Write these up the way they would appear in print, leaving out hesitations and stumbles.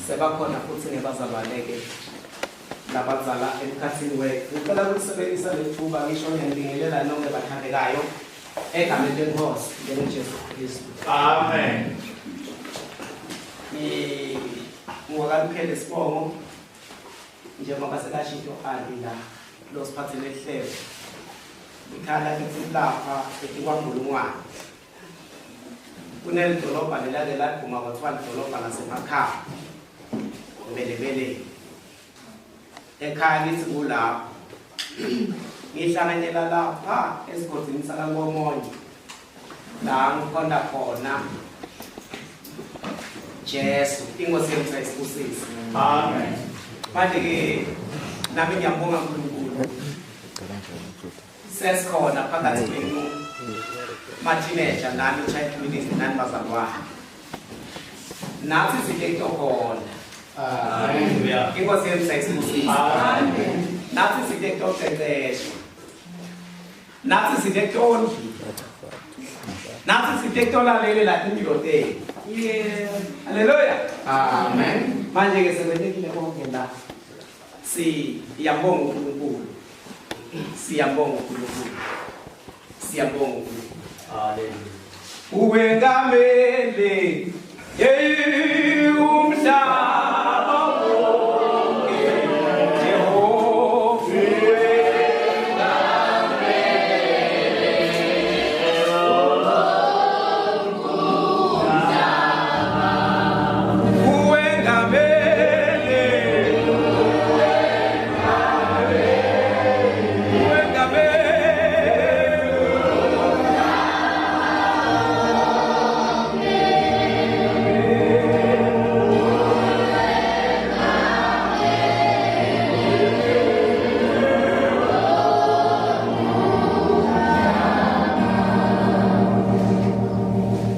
Sebakhona futhi ngebazalwane-ke labadzala emkhathini wethu. Ngicela ukusebenzisa lethuba ngisho ngiyanibingelela nonke bathandekayo egameni lenkosi njengoJesu Kristu. Amen. Ngwakalukhele sibongo njengoba sekashito Ali la lo siphathele hlelo. Ikhala lithi lapha etikwambulungwane. Kunelidolobha lelake laduma kwathiwa lidolobha lasemakhaya. Mbelebeleni. Ekhaya lithi kulapho. Ngihlanganyela lapha esigodini sakaNkomonye. La ngikhonda khona Jesu inkosi yethu ayisibusise. Amen. Manje ke nami ngiyambonga uNkulunkulu. Sesikhona phakathi kwenu ma-teenager nani child ministry nani bazalwane. Nathi sike kutokhona. Hallelujah. Inkosi yethu ayisibusise. Amen. Nathi sike kutoqeqeshwa. Nathi sike kutondliwa. Nathi sike kutolalela impilo tethu. Yeah. Haleluya. Amen. Manje ke sekwentekile konke la. Siyambonga uNkulunkulu. Siyambonga uNkulunkulu. Siyambonga uNkulunkulu. Hallelujah. Uwengamele hey umhlaba wonke Jehova uwengamele uwengamele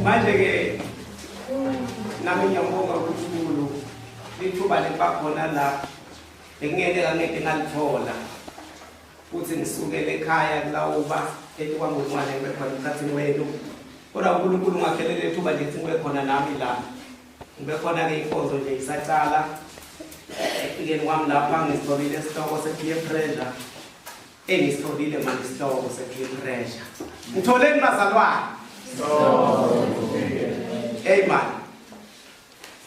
Manje ke nami ngiyambonga uNkulunkulu lithuba lekuba khona la bengingeke ngangeke ngalithola futhi ngisukele ekhaya kulawuba etikwangolwane ngibe khona emkhathini wenu kodwa uNkulunkulu ungakhelele ithuba nje ukuthi ngibe khona nami la ngibe khona ke inkonzo nje isaqala ekufikeni kwami lapha ngisitholile isihloko se-peer pressure engisitholile manje isihloko se-peer pressure ngitholeni bazalwane. Amen.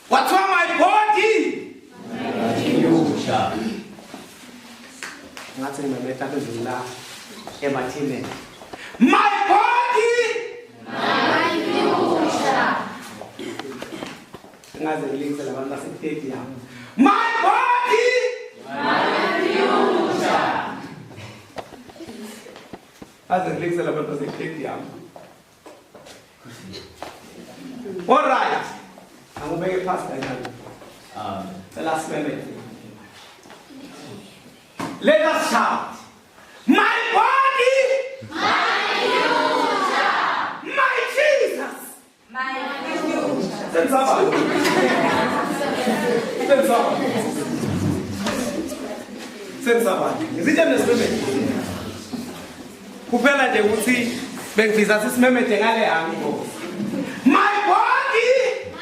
Kwathiwa my body. Future. Ngathi ngimemeta kwezulu la emathimeni. My body. My future. Ngaze ngilingise labantu basestadium. My body. My future. Ngaze ngilingise labantu basestadium. All right. Angubeke phansi kancane. Amen. Cela simemete. Let us shout. My body. My future. My Jesus. My future. Sensaba. Sensaba. Sensaba. Ngizithe nesimemete. Kuphela nje ukuthi bengifisa sisimemete ngale yami inkosi. My body.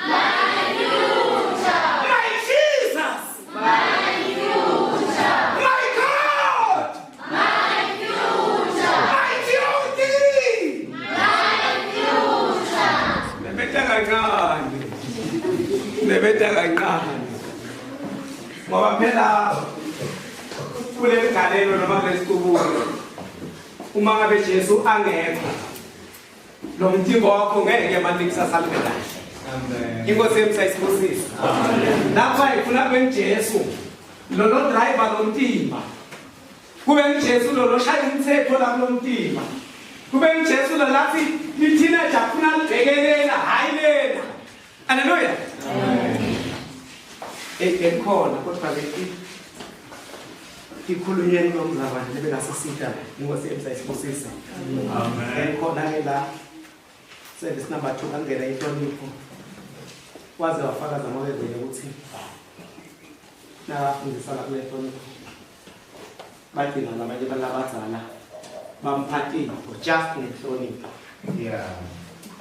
My future. My Jesus. My future. My God. My future. My duty. My future. Memeta kancane. Memeta kancane. Ngoba phela kuleli galelo noma kulesicubulo uma ngabe Jesu angekho lo mtimba wakho ngeke manje kusasa libe kahle. Amen. Inkosi yethu ayisibusise. Lapha ifuna kube ngiJesu lo lo driver lo mtimba. Kube ngiJesu lo lo shaya umthetho la kulo mtimba. Kube ngiJesu lo lathi i-teenager kufuna libhekelela hayi lena. Haleluya. Eh bekhona kodwa ke ikhulunyeni lomzalwane lebengasisita inkosi yethu ayisibusise. Amen. Khona ke la service number 2 angena inhlonipho waze wafakaza mawevele ukuthi nakafundisa la kule nhlonipho bagcina labanye abantu abadala bamphathile just ngenhlonipho. Yeah.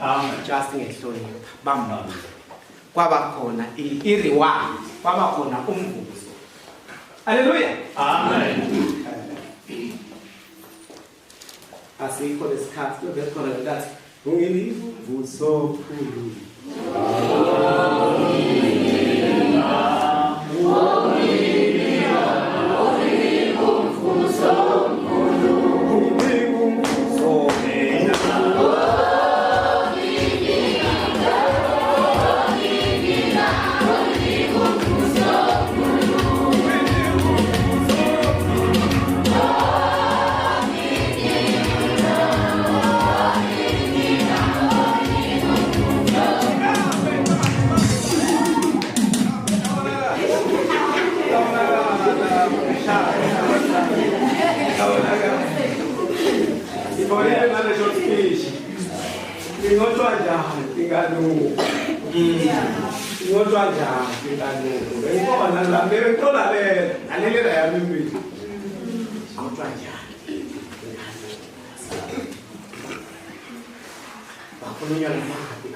Amen. Just ngenhlonipho bambamba. Kwaba khona i-reward, kwaba khona umvuzo. Haleluya. Amen. Asikho lesikhathi kube khona lentathi unginika umvuzo omkhulu. Unginika umvuzo. Ibonile ngale short speech. Ingotshwa njani inganuki? Ingotshwa njani inganuki? Bengibona la bengithola le nalelela yami impilo. Ingotshwa njani inganuki? Bakhulunywa namabi.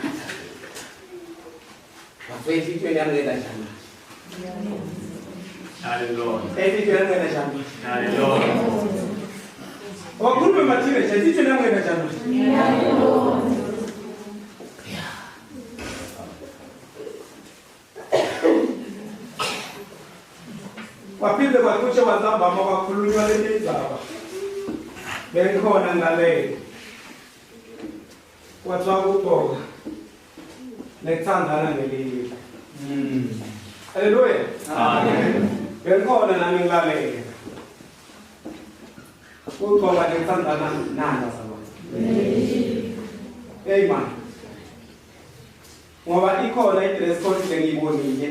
Bafethu intweni yami ngenda njani? Hallelujah. Intweni yami ngenda njani? Hallelujah. Wakhulume mathile nje intweni yami ngenda njani? Waphinde kwakutshe wazambama kwakhulunywa le ndzaba. Bengikhona ngale. Kwathiwa kubonga nekuthandana ngelinye. Haleluya. Amen. Bengikhona nami ngilalele. Ukugqoka nekuthandana nani bazalwane. Amen. Ngoba ikhona i-dress code lengiyibonile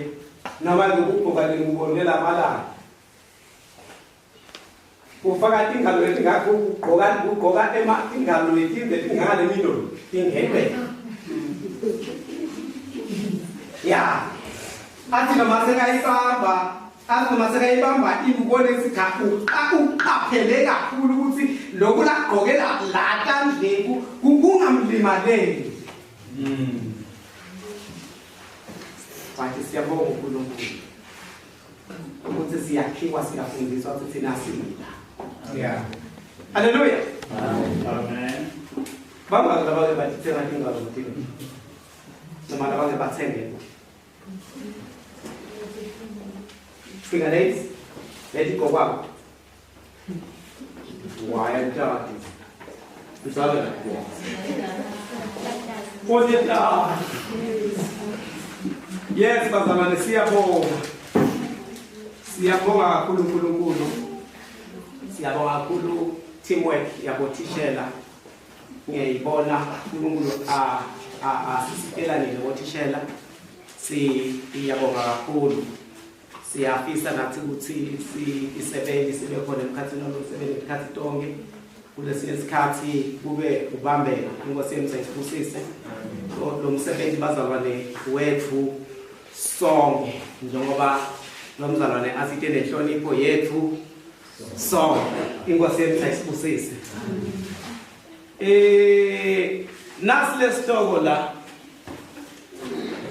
noma lokugqoka lengikubonile lamalanga. Kufaka tingalo letingakho kugqoka ema tingalo letinde tingale mino tingebe. Ya. Athi noma sekayibamba, athi noma sekayibamba ibukone isikhathi uqaphele kakhulu ukuthi lokhu lagqokela la tandleni kungamlimaleli. Bathi siyabonga uNkulunkulu ukuthi siyakhiwa siyafundiswa ukuthi thina sila. Yeah. Haleluya. Amen. Bangaki labake bathenga tingalo zotini? Noma labake bathenge. Fika late, leti gokwabo. Why njani? Usala la. Kodwa yes bazalwane siyabonga. Siyabonga kakhulu uNkulunkulu. Siyabonga kakhulu teamwork yabothishela. Ngiyayibona uNkulunkulu asisitela nini bothishela. Siyabonga kakhulu. Siyafisa nathi ukuthi sisebenze sibe khona emkhathini omsebenzi ngesikhathi tonke. Kulesi sikhathi kube ubambeka inkosi yethu ayisibusise. Lo msebenzi bazalwane wethu sonke njengoba lo mzalwane asithe nenhlonipho yethu sonke. Inkosi yethu ayisibusise. Nasi lesihloko la.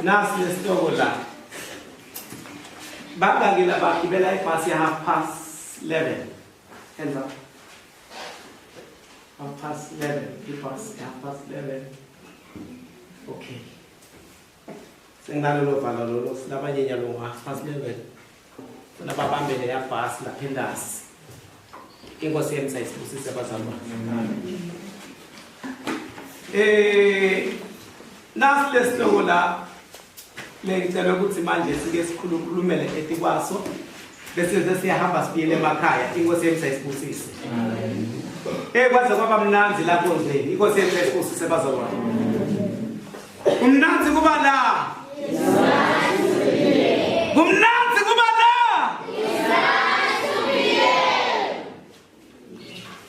Nasi lesihloko la. Bangaki labagibela ibhasi ya 11:30. Hands up. 11:30, ibhasi ya 11:30. Okay. Senginalolo valo lolo silabanye nyalo 11:30. Funa babambele ya bhasi lapha endasi. Inkosi yethu ayisibusise bazalwane. Nasi lesihloko la lengicela ukuthi manje sike sikhulumele etikwaso bese siyahamba sibuyele emakhaya. Inkosi yethu ayisibusise. Kwaze kwaba mnandzi lapho nje. Inkosi yethu ayisibusise bazalwane. Kumnandzi kuba la. Kumnandzi kuba la.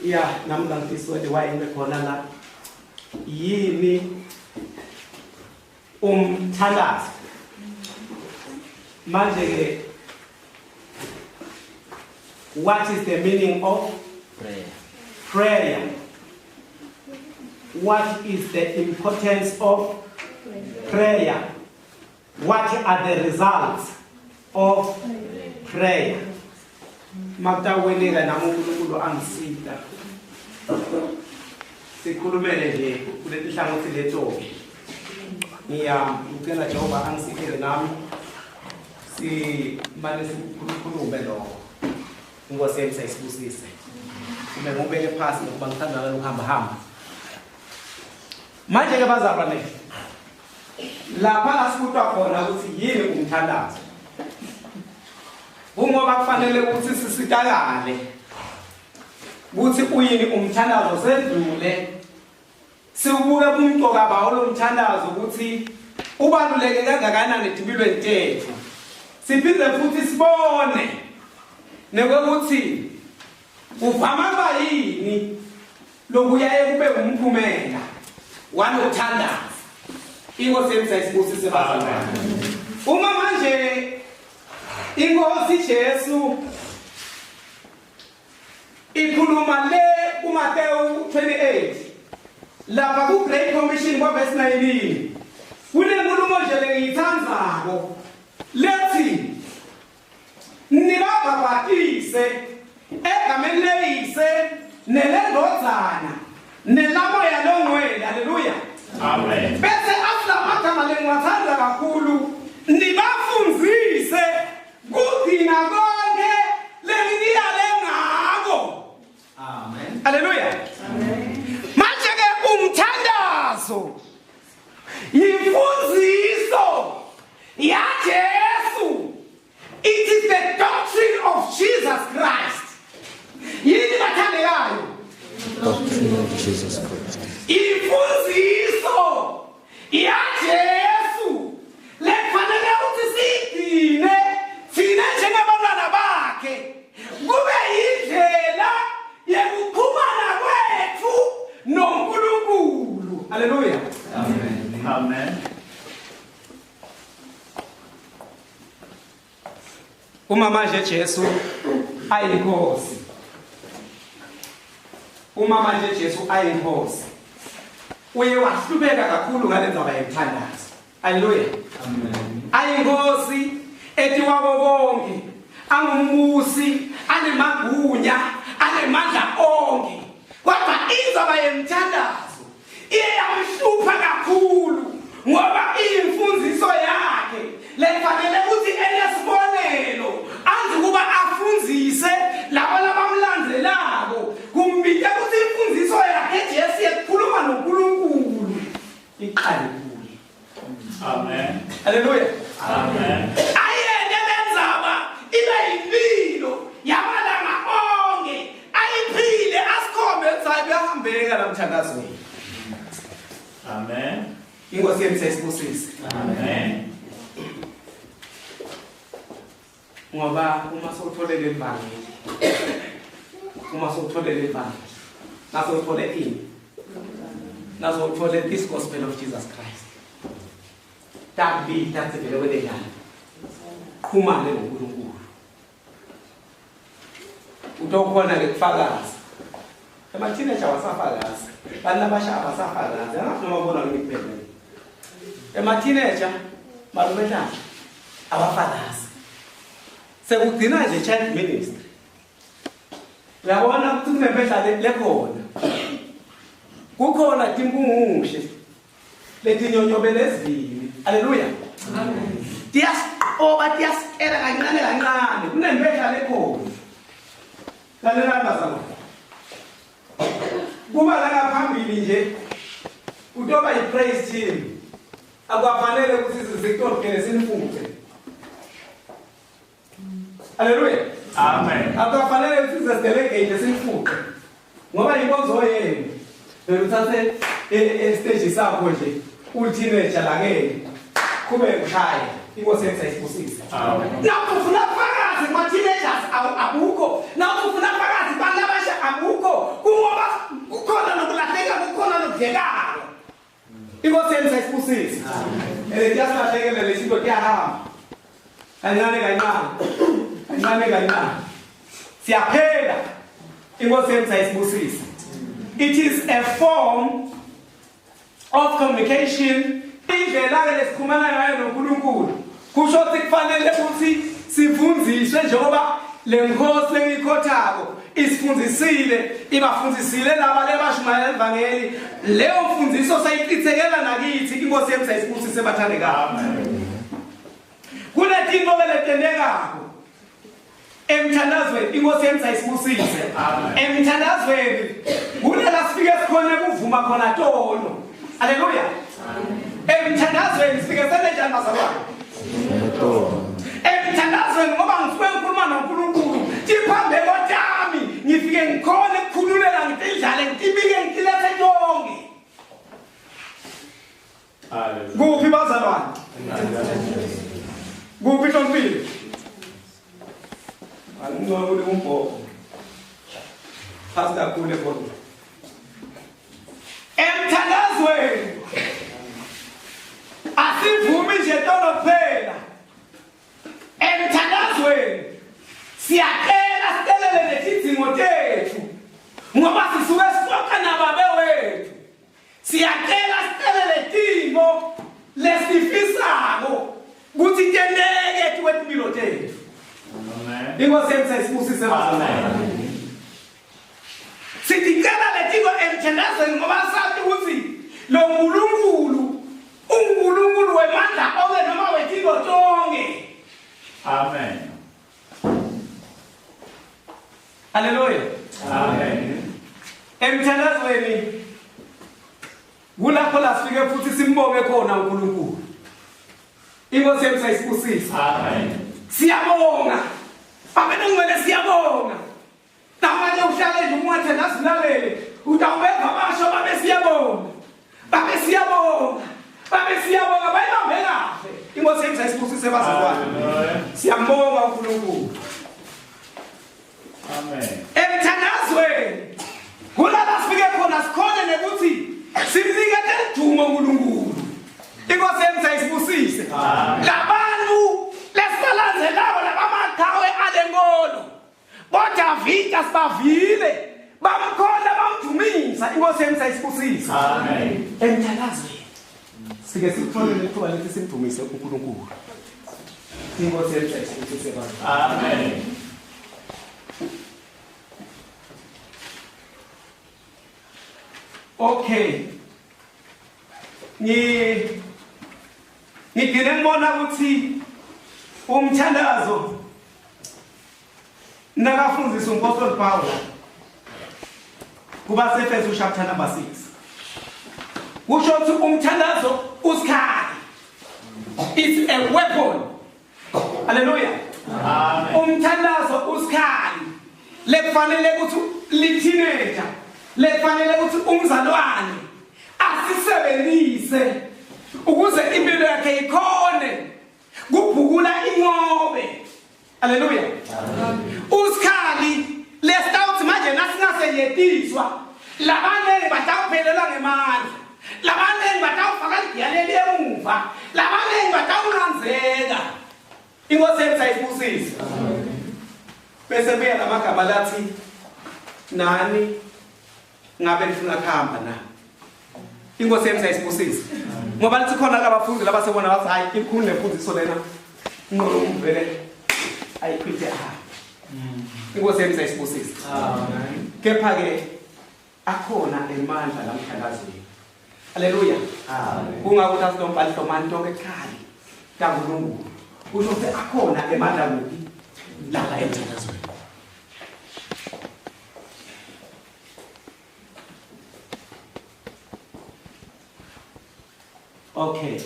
Ya, nami ngangifiswele wayime khona la. Yini umthandazo? Manje ke what is the meaning of prayer? Prayer. What is the importance of prayer? What are the results of prayer? Makutaweleka nami uNkulunkulu angisita. Sikhulumele nje kuleti hlangothi lethu. Ngiyamcela Jehova angisitele nami simane sikhulume lokho. Inkosi yethu sayisibusise. Uma ngubeke phasi ngokuba ngithanda ukuhamba hamba. Manje ke bazalwane lapha la sikutwa khona ukuthi yini umthandazo. Kungoba kufanele ukuthi sisitakale ukuthi uyini umthandazo sedlule siwubuke bumcoka bawo lo mthandazo ukuthi ubaluleke kangakanani empilweni tethu. Siphinde futhi sibone nekwekuthi uvama kuba yini lokuyaye kube umphumela walothandazo. Inkosi yethu ayisibusise bazalwane. Uma manje inkosi Jesu ikhuluma le kuMateyu 28 lapha ku Great Commission kwa verse 19 kunenkulumo nje lengiyithandzako lethi nibabhabhatise egameni leyise nelendvodzana nelamoya longcwele. Haleluya, amen. Bese athi lamagama lengiwathanda kakhulu, nibafundzise kugcina konke lenginiyale ngako. Amen. Haleluya. Amen. Manje ke umthandazo yimfundiso ya Jesu. It is the doctrine of Jesus Christ. Yini bathandekayo? Doctrine of Jesus Christ. Imfundiso ya Jesu lekufanele ukuthi siyigcine thina njengabantwana bakhe, kube yindlela yekuxhumana kwethu noNkulunkulu. Haleluya. Amen. Amen. Uma manje Jesu ayinkosi, uma manje Jesu ayinkosi, uye wahlubeka kakhulu ngale ndaba yemthandazo. Haleluya. Amen. Ayinkosi ethi wabo bonke, angumbusi, anemagunya, anemandla onke, kodwa indzaba yemthandazo iye yamhlupha kakhulu ngoba iyimfundiso yakhe lefanele ukuthi enesibonelo anzi kuba afundzise labo labamlandzelako. Kumbike ukuthi imfundiso yakhe Jesu yekukhuluma noNkulunkulu iqale kuye. Amen. Haleluya. Amen. Ayene lenzaba ibe yimpilo yamalanga onke, ayiphile asikhombe ukuthi hayi kuyahambeka la mthandazweni. Amen. Inkosi yethu sayisibusise. Amen. Ngoba uma sewuthole leli vangeli, uma sewuthole leli vangeli, nasewuthole ini, nasewuthole this gospel of Jesus Christ, takubili tatsivele kwele njani qhumane noNkulunkulu, utokhona ke kufakaza. Ema-teenager awasafakazi, bantu abasha abasafakazi, angazi noma ubona ngikuphela. Ema-teenager malume nhlanhla abafakazi, sekugcina nje child ministry. Uyabona ukuthi kunempehla lekhona, kukhona timpungushe letinyonyobele ezivini. Haleluya. Tiyasiqoba, tiyasikela kancane kancane. Kunempehla lekhona. Lalelani bazalwane, kuba la ngaphambili nje kutoba yi-praise team, akufanele ukuthi sizitolukele sinifuthe. Haleluya. Amen. Akufanele ukuthi size-delegate sinifuqe ngoba inkonzo yenu. Vele uthathe estage sakho nje uli-teenager lakeni, kube ushaye. Inkosi yethu ayisibusise. Amen. Lapho ufuna fakazi kuma-teenagers abukho, lapho ufuna fakazi kubantu abasha abukho, kungoba kukhona nokulahleka, kukhona nokudlekako. Inkosi yethu ayisibusise. Kuyasilahlekela lesinto, kuyahamba kancane kancane kancane kancane, siyaphela. Inkosi yethu ayisibusise. It is a form of communication. Indlela-ke lesikhumana ngayo noNkulunkulu kusho ukuthi kufanele ukuthi sifundziswe njengoba le nkosi lengiyikhothako isifundzisile ibafundzisile laba lebashumayela ivangeli leyo mfundziso sayichithekela nakithi inkosi yethu sayisibusise bathandekayo. Kunetinto-ke letentekako emthandazweni inkosi yethu ayisibusise emthandazweni kulela sifike sikhona kuvuma khona tono haleluya emthandazweni sifike senenjani bazalwane emthandazweni ngoba ngisuke ngikhuluma noNkulunkulu tiphambeko tami ngifike ngikhona ukukhululela ngitidlale ngitibike ngitilethe tonke Kuphi bazalwane? Kuphi Ntompilo? Angingcono kule umbhoko. Phasi kakhulu ekhona. Emthandazweni asivumi nje tono kuphela. Emthandazweni siyacela sicelele netidzingo tethu ngoba sisuke sixoxa nababe wethu. Siyacela sicelele timo lesifisako ukuthi tenteke tikwetimpilo tethu. Amen. Inkosi yethu ayisibusise bazalwane. Siticela letiko emthandazweni ngoba sathi ukuthi lo nkulunkulu ungunkulunkulu wemandla onke noma wetiko tonke. Amen. Haleluya. Amen. Emthandazweni kulapho la sifike futhi simbonge khona uNkulunkulu. Inkosi yethu ayisibusise. Amen. Siyabonga. Amen ngcwele siyabonga. Namanje uhlale nje ungathandazi ulalele. Utawubeva basho babe siyabonga. Babe siyabonga. Babe siyabonga bayibambe kahle. Inkosi yethu ayisibusise bazalwane. Siyambonga uNkulunkulu. Amen. Emthandazweni kulala sifike khona sikhone nekuthi simnikete idumo uNkulunkulu. Inkosi yethu ayisibusise. Labantu lesibalandzelako labamaqhawe alenkolo boDavida sibavile bamkhona bamdumisa inkosi yethu ayisibusise. Amen. Emthandazweni sike sikuthole lethuba lethi simdumise uNkulunkulu. Inkosi yethu ayisibusise bantu. Amen. Okay. Ngi ngigcine ngibona ukuthi umthandazo nakafundisa umpostoli Paul kuba sefesu chapter number 6 kusho ukuthi umthandazo usikhali it's a weapon haleluya Amen. umthandazo usikhali lekufanele ukuthi liteenager lekufanele ukuthi umzalwane asisebenzise ukuze impilo yakhe ikhone kubhukula inqobe haleluya usikhali lesitawuthi manje nasingaseyetiswa labaningi batawuphelelwa ngemandla labaningi batawufaka ligiyaleli emuva labaningi batawunqanzeka inkosi yethu ayibusise bese kuya lamagama lathi nani ngabe nifuna kuhamba na inkosi yethu ayisibusise ngoba lithi khona abafundi labasebona bathi hayi ikhulu nemfundiso lena nqolo umvele ayikhwithe ahambe inkosi yethu ayisibusise Amen. kepha ke akhona emandla lamthandazweni haleluya Amen. kungakuthi asinombhali hlomani tonke ekhali kaNkulunkulu kusho ukuthi akhona emandla kuphi lapha emthandazweni Okay.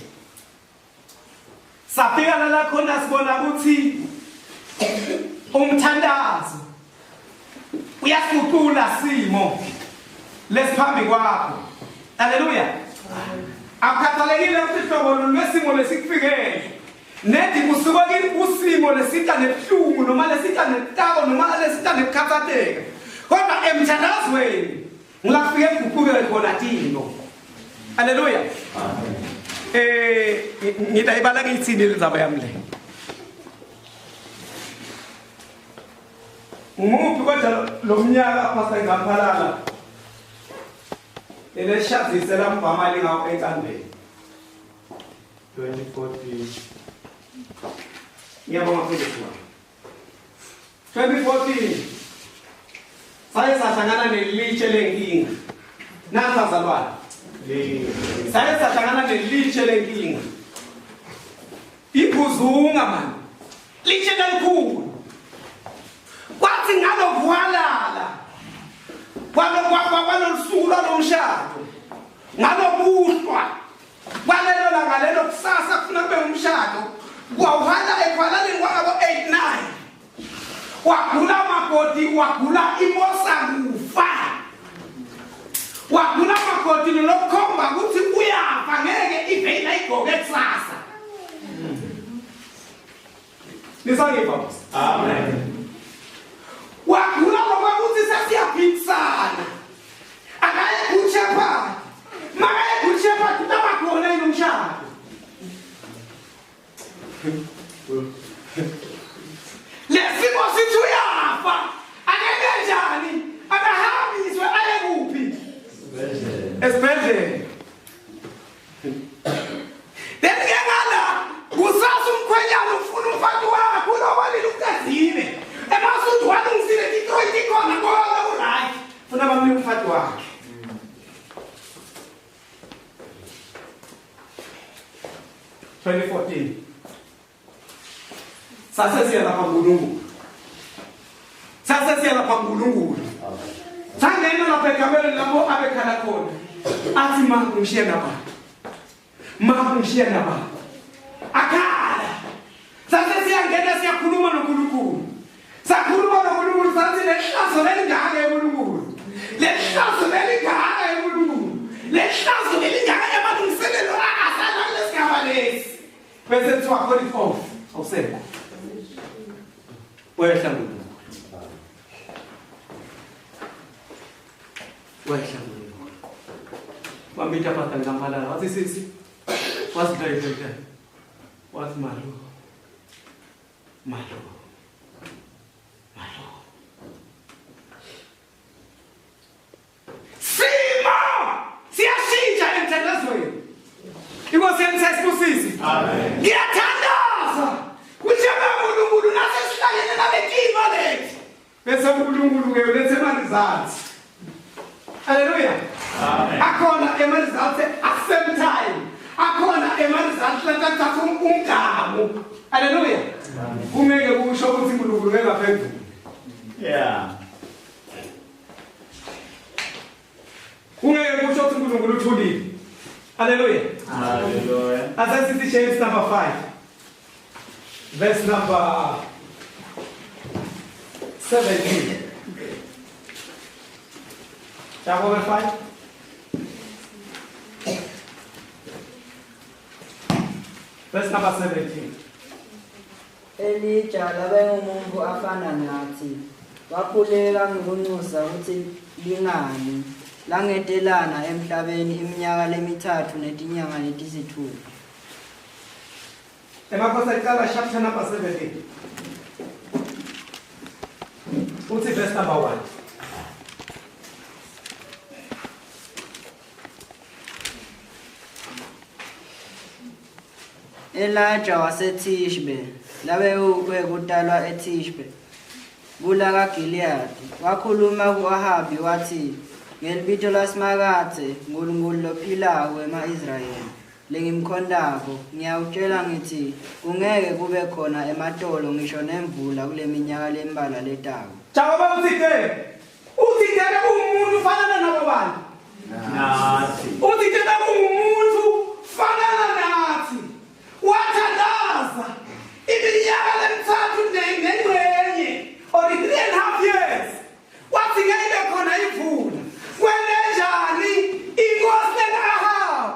Safika la khona sibona ukuthi umthandazo uyasiguqula simo lesiphambi kwakho. Haleluya. Akukhathalekile ukuthi hlobo lwesimo lesikufikele. Nedi kusuka kini usimo lesita nebuhlungu noma lesita netako noma lesita nekukhathateka. Kodwa emthandazweni ngilafike ngiguquke khona tino. Haleluya. Eh ngidayibala ngiyithini le ndzaba yami le. Umuphi kodwa lo mnyaka Pastor Ngamphalala eleshazise lambhama lingawo enkambeni. 2014. Ngiyabonga mfundisi wami. 2014 saye sahlangana nelitshe lenkinga. Nansi bazalwane. Saye sahlangana nelitshe lenkinga. Iphuzunga mani. Litshe lelikhulu. Kwathi ngalokuhalala kwalolusuku lwalomshado ngalobuhlwa kwalelo langa lelo kusasa kufuna kube umshado kwawuhala ekhwalaleni kwangabo 8 9 wagula makoti wagula imosa kufa wagula makoti lokukhomba ukuthi uyafa ngeke iveyila igqoke kusasa. Nisangiva? Amen. Wagula ngokuthi sesiyaphikisana. Akaye good shepherd. Makaye good shepherd kutaba khona yini umshado? Lesimo sithi uyafa. Akeke njani? Akahambiswe aye kuphi? Esibhedlela. Then ke ngala kusasa umkhwenyana ufuna umfati wakhe ulobolile uqedile. Emasuthi walungisile itroyi ikhona konke ku-right. Funa bamnike umfati wakhe. 2014 Sase siya lapha kuNkulunkulu. Sase siya lapha kuNkulunkulu. Sangena lapha ekamereni lapho abekhala khona. Athi ma ngishiye nababa. Ma ngishiye nababa. Akhala. Sase siyangena siyakhuluma noNkulunkulu. Sakhuluma noNkulunkulu sathi lehlazo lelingaka eNkulunkulu. Lehlazo lelingaka eNkulunkulu. Lehlazo lelingaka emalungiselelo asala kulesigaba lesi. Bese kuthiwa call it off. Awusekho. Wehla Nkulunkulu. Wehla Nkulunkulu. Wambita Pastor Nkampalala wathi sisi wathi dla dla. Wathi malu. Malu. Malu. Simo siyashintsha emthandazweni. Inkosi yami siyasibusisi. Amen. Ngiyathandaza. Kuthemba uNkulunkulu nase sihlangene naletima lethi. Bese uNkulunkulu ke ulethe ama results. Hallelujah. Amen. Akhona ema results at same time. Akhona ema results lathatha umgamu. Hallelujah. Kungeke kusho ukuthi uNkulunkulu ngeke aphendule. Yeah. Kungeke kusho ukuthi uNkulunkulu uthulile. Hallelujah. Hallelujah. Asesithi James number 5. Verse number 17. Jakobe 5. Verse number 17. Elija labengumuntu afana nathi, wakhuleka ngekunxusa ukuthi lingani, langetelana emhlabeni iminyaka lemithathu netinyanga letisithupha. Emakhosi ekuqala chapter number 17. Uthi verse number 1. Elijah waseThishbe, labe wekutalwa eThishbe, kulakaGileyadi, wakhuluma ku-Ahabi wathi, Ngelibito laSimakadze, Nkulunkulu lophilako wema-Israyeli, lengimkhontako, ngiyawutjela ngitsi, kungeke kube khona ematolo ngisho nemvula kuleminyaka lembalwa letako. Jakobe uthi ke, uthi ke umuntu ufanana nabo bani? Nathi. Uthi ke ungumuntu fanana nathi. Wathandaza iminyaka lemithathu nengxenye or 3.5 years. Wathi ngeke ibe khona imvula. Kwenenjani inkosi lena-Ahabu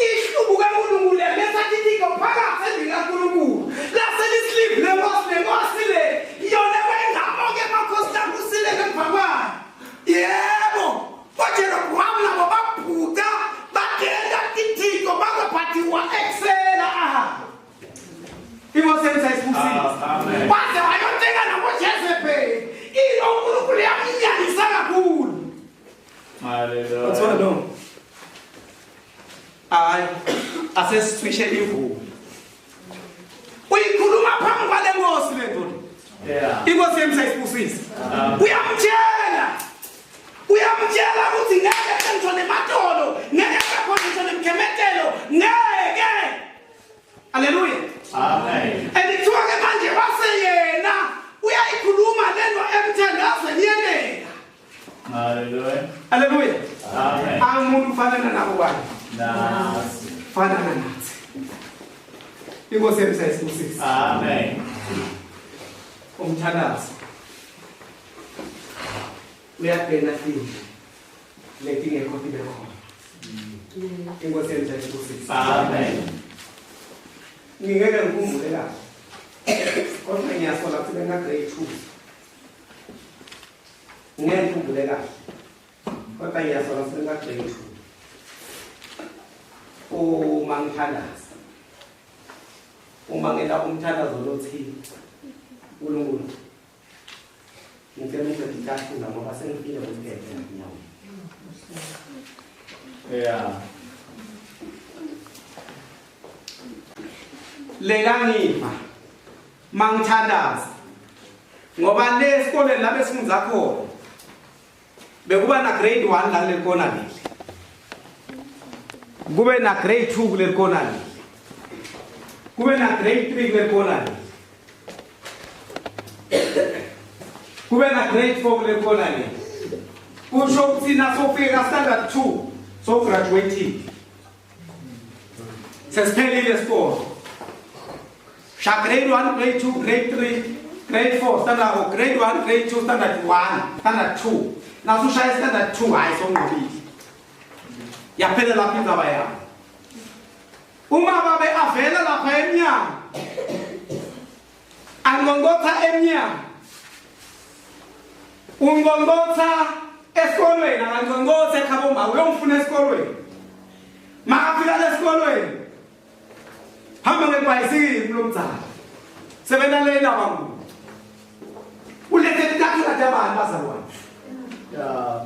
ihlubuke uNkulunkulu yaletha itiko phakathi endlini kaNkulunkulu. Lase lisilive lenkosi lenkosi le yona kwengabo-ke amakhosi lakusile ngemva kwayo. Yebo, boJerobowamu nabo babhuka bagenda tithixo bangaphathiwa ekusela Ahabu. Inkosi yethu ayisibusise. Amen. Waze wayothenga naboJezebeli. Ilo uNkulunkulu yamnyanyisa kakhulu. Hallelujah. Kuthiwa no. Hayi, Asesiswishe imvula. Uyikhuluma phambi kwale nkosi le nto. Yeah. Inkosi yami sayisibusisa. Uyamtshela. Uyamtshela ukuthi ngeke ngisho nematolo, ngeke khona ngisho nemkhemetelo, ngeke. Haleluya. Amen. And kuthiwa ke manje wase yena uyayikhuluma lento emthandazweni yeneka. Hallelujah. Haleluya. Amen. Angumuntu ufanana nabo bani? Nathi. Fanana nathi. Inkosi yami sayisibusisa. Amen. Umthandazo uyagena tindlu letingekho tibe khona. Inkosi yami sayisibusisa. Amen. Ngingeke ngikhumbule kahle. Kodwa ngiyasola ukuthi bena grade 2. Ngeke ngikhumbule kahle. Kodwa ngiyasola ukuthi bena grade 2. Uma ngithandaza. Uma ngela umthandazo lothile. uNkulunkulu. Ngicela ungiphe itafula ngoba sengifile ngokugeza nyawo. Yeah. Lekangiva mangithandaza ngoba le esikoleni la besifundza khona bekuba na grade 1 la kuleli kona leli, kube na grade 2 kuleli kona leli, kube na grade 3 kuleli kona leli, kube na grade 4 kuleli kona leli. Kusho ukuthi nasofika standard 2 so graduating sesiphelile isikole. Sha grade 1, grade 2, grade 3, grade 4, standard or grade 1, grade 2, standard 1, standard 2. Naso shaya standard 2 hayi sonqobile. Yaphela lapha indaba yami. Uma babe avela lapha emnyango. Angqongqotha emnyango. Ungqongqotha esikolweni, angqongqotha ekhabo ma uyomfuna esikolweni. Makafika esikolweni. Hamba ngebhayisikili kulomdzala. Sebena lena bangu. Ulethe itafula labantu bazalwane. Yeah.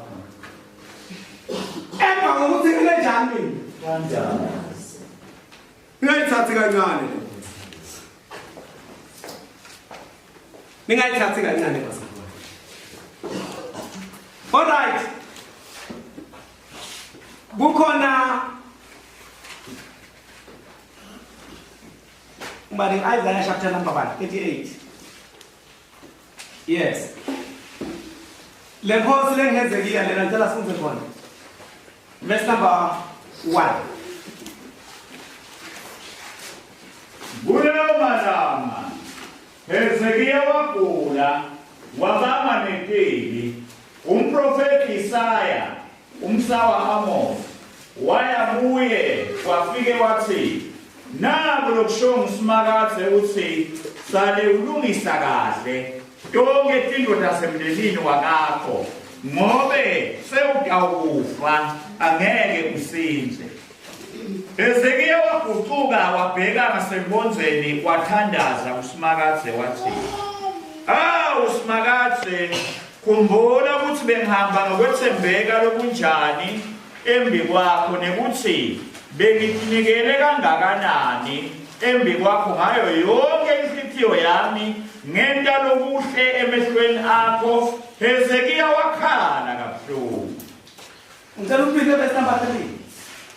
Emva kokuthi ngile njani mina? Kanjani? Ningayithathi kancane. Ningayithathi kancane bazalwane. All right. Kukhona Ubani Isaiah chapter number 1, 38. Yes. Le nkosi lengezekiya lena ngicela sifunde khona. Verse number 1. Kuleyo malanga Hezekiya wagula wabanga netibi. Umprofeti Isaya umsa wa-Amos waya kuye wafike wathi, naku lokusho nguSimakadze uthi sale ulungisa kahle tonke tindlu tasemndenini wakakho ngobe sewutawukufa angeke usindze. Hezekiya wagucuka wabheka ngasembonzeni wathandaza kuSimakadze wathi, awu Simakadze, khumbula ukuthi bengihamba ngokwethembeka lokunjani embi kwakho nekuthi bengitinikele kangakanani embi kwakho ngayo yonke inhlitiyo yami ngenta lokuhle emehlweni akho. Hezekiya wakhala kabuhlungu. Ngicela uphinde verse number 3.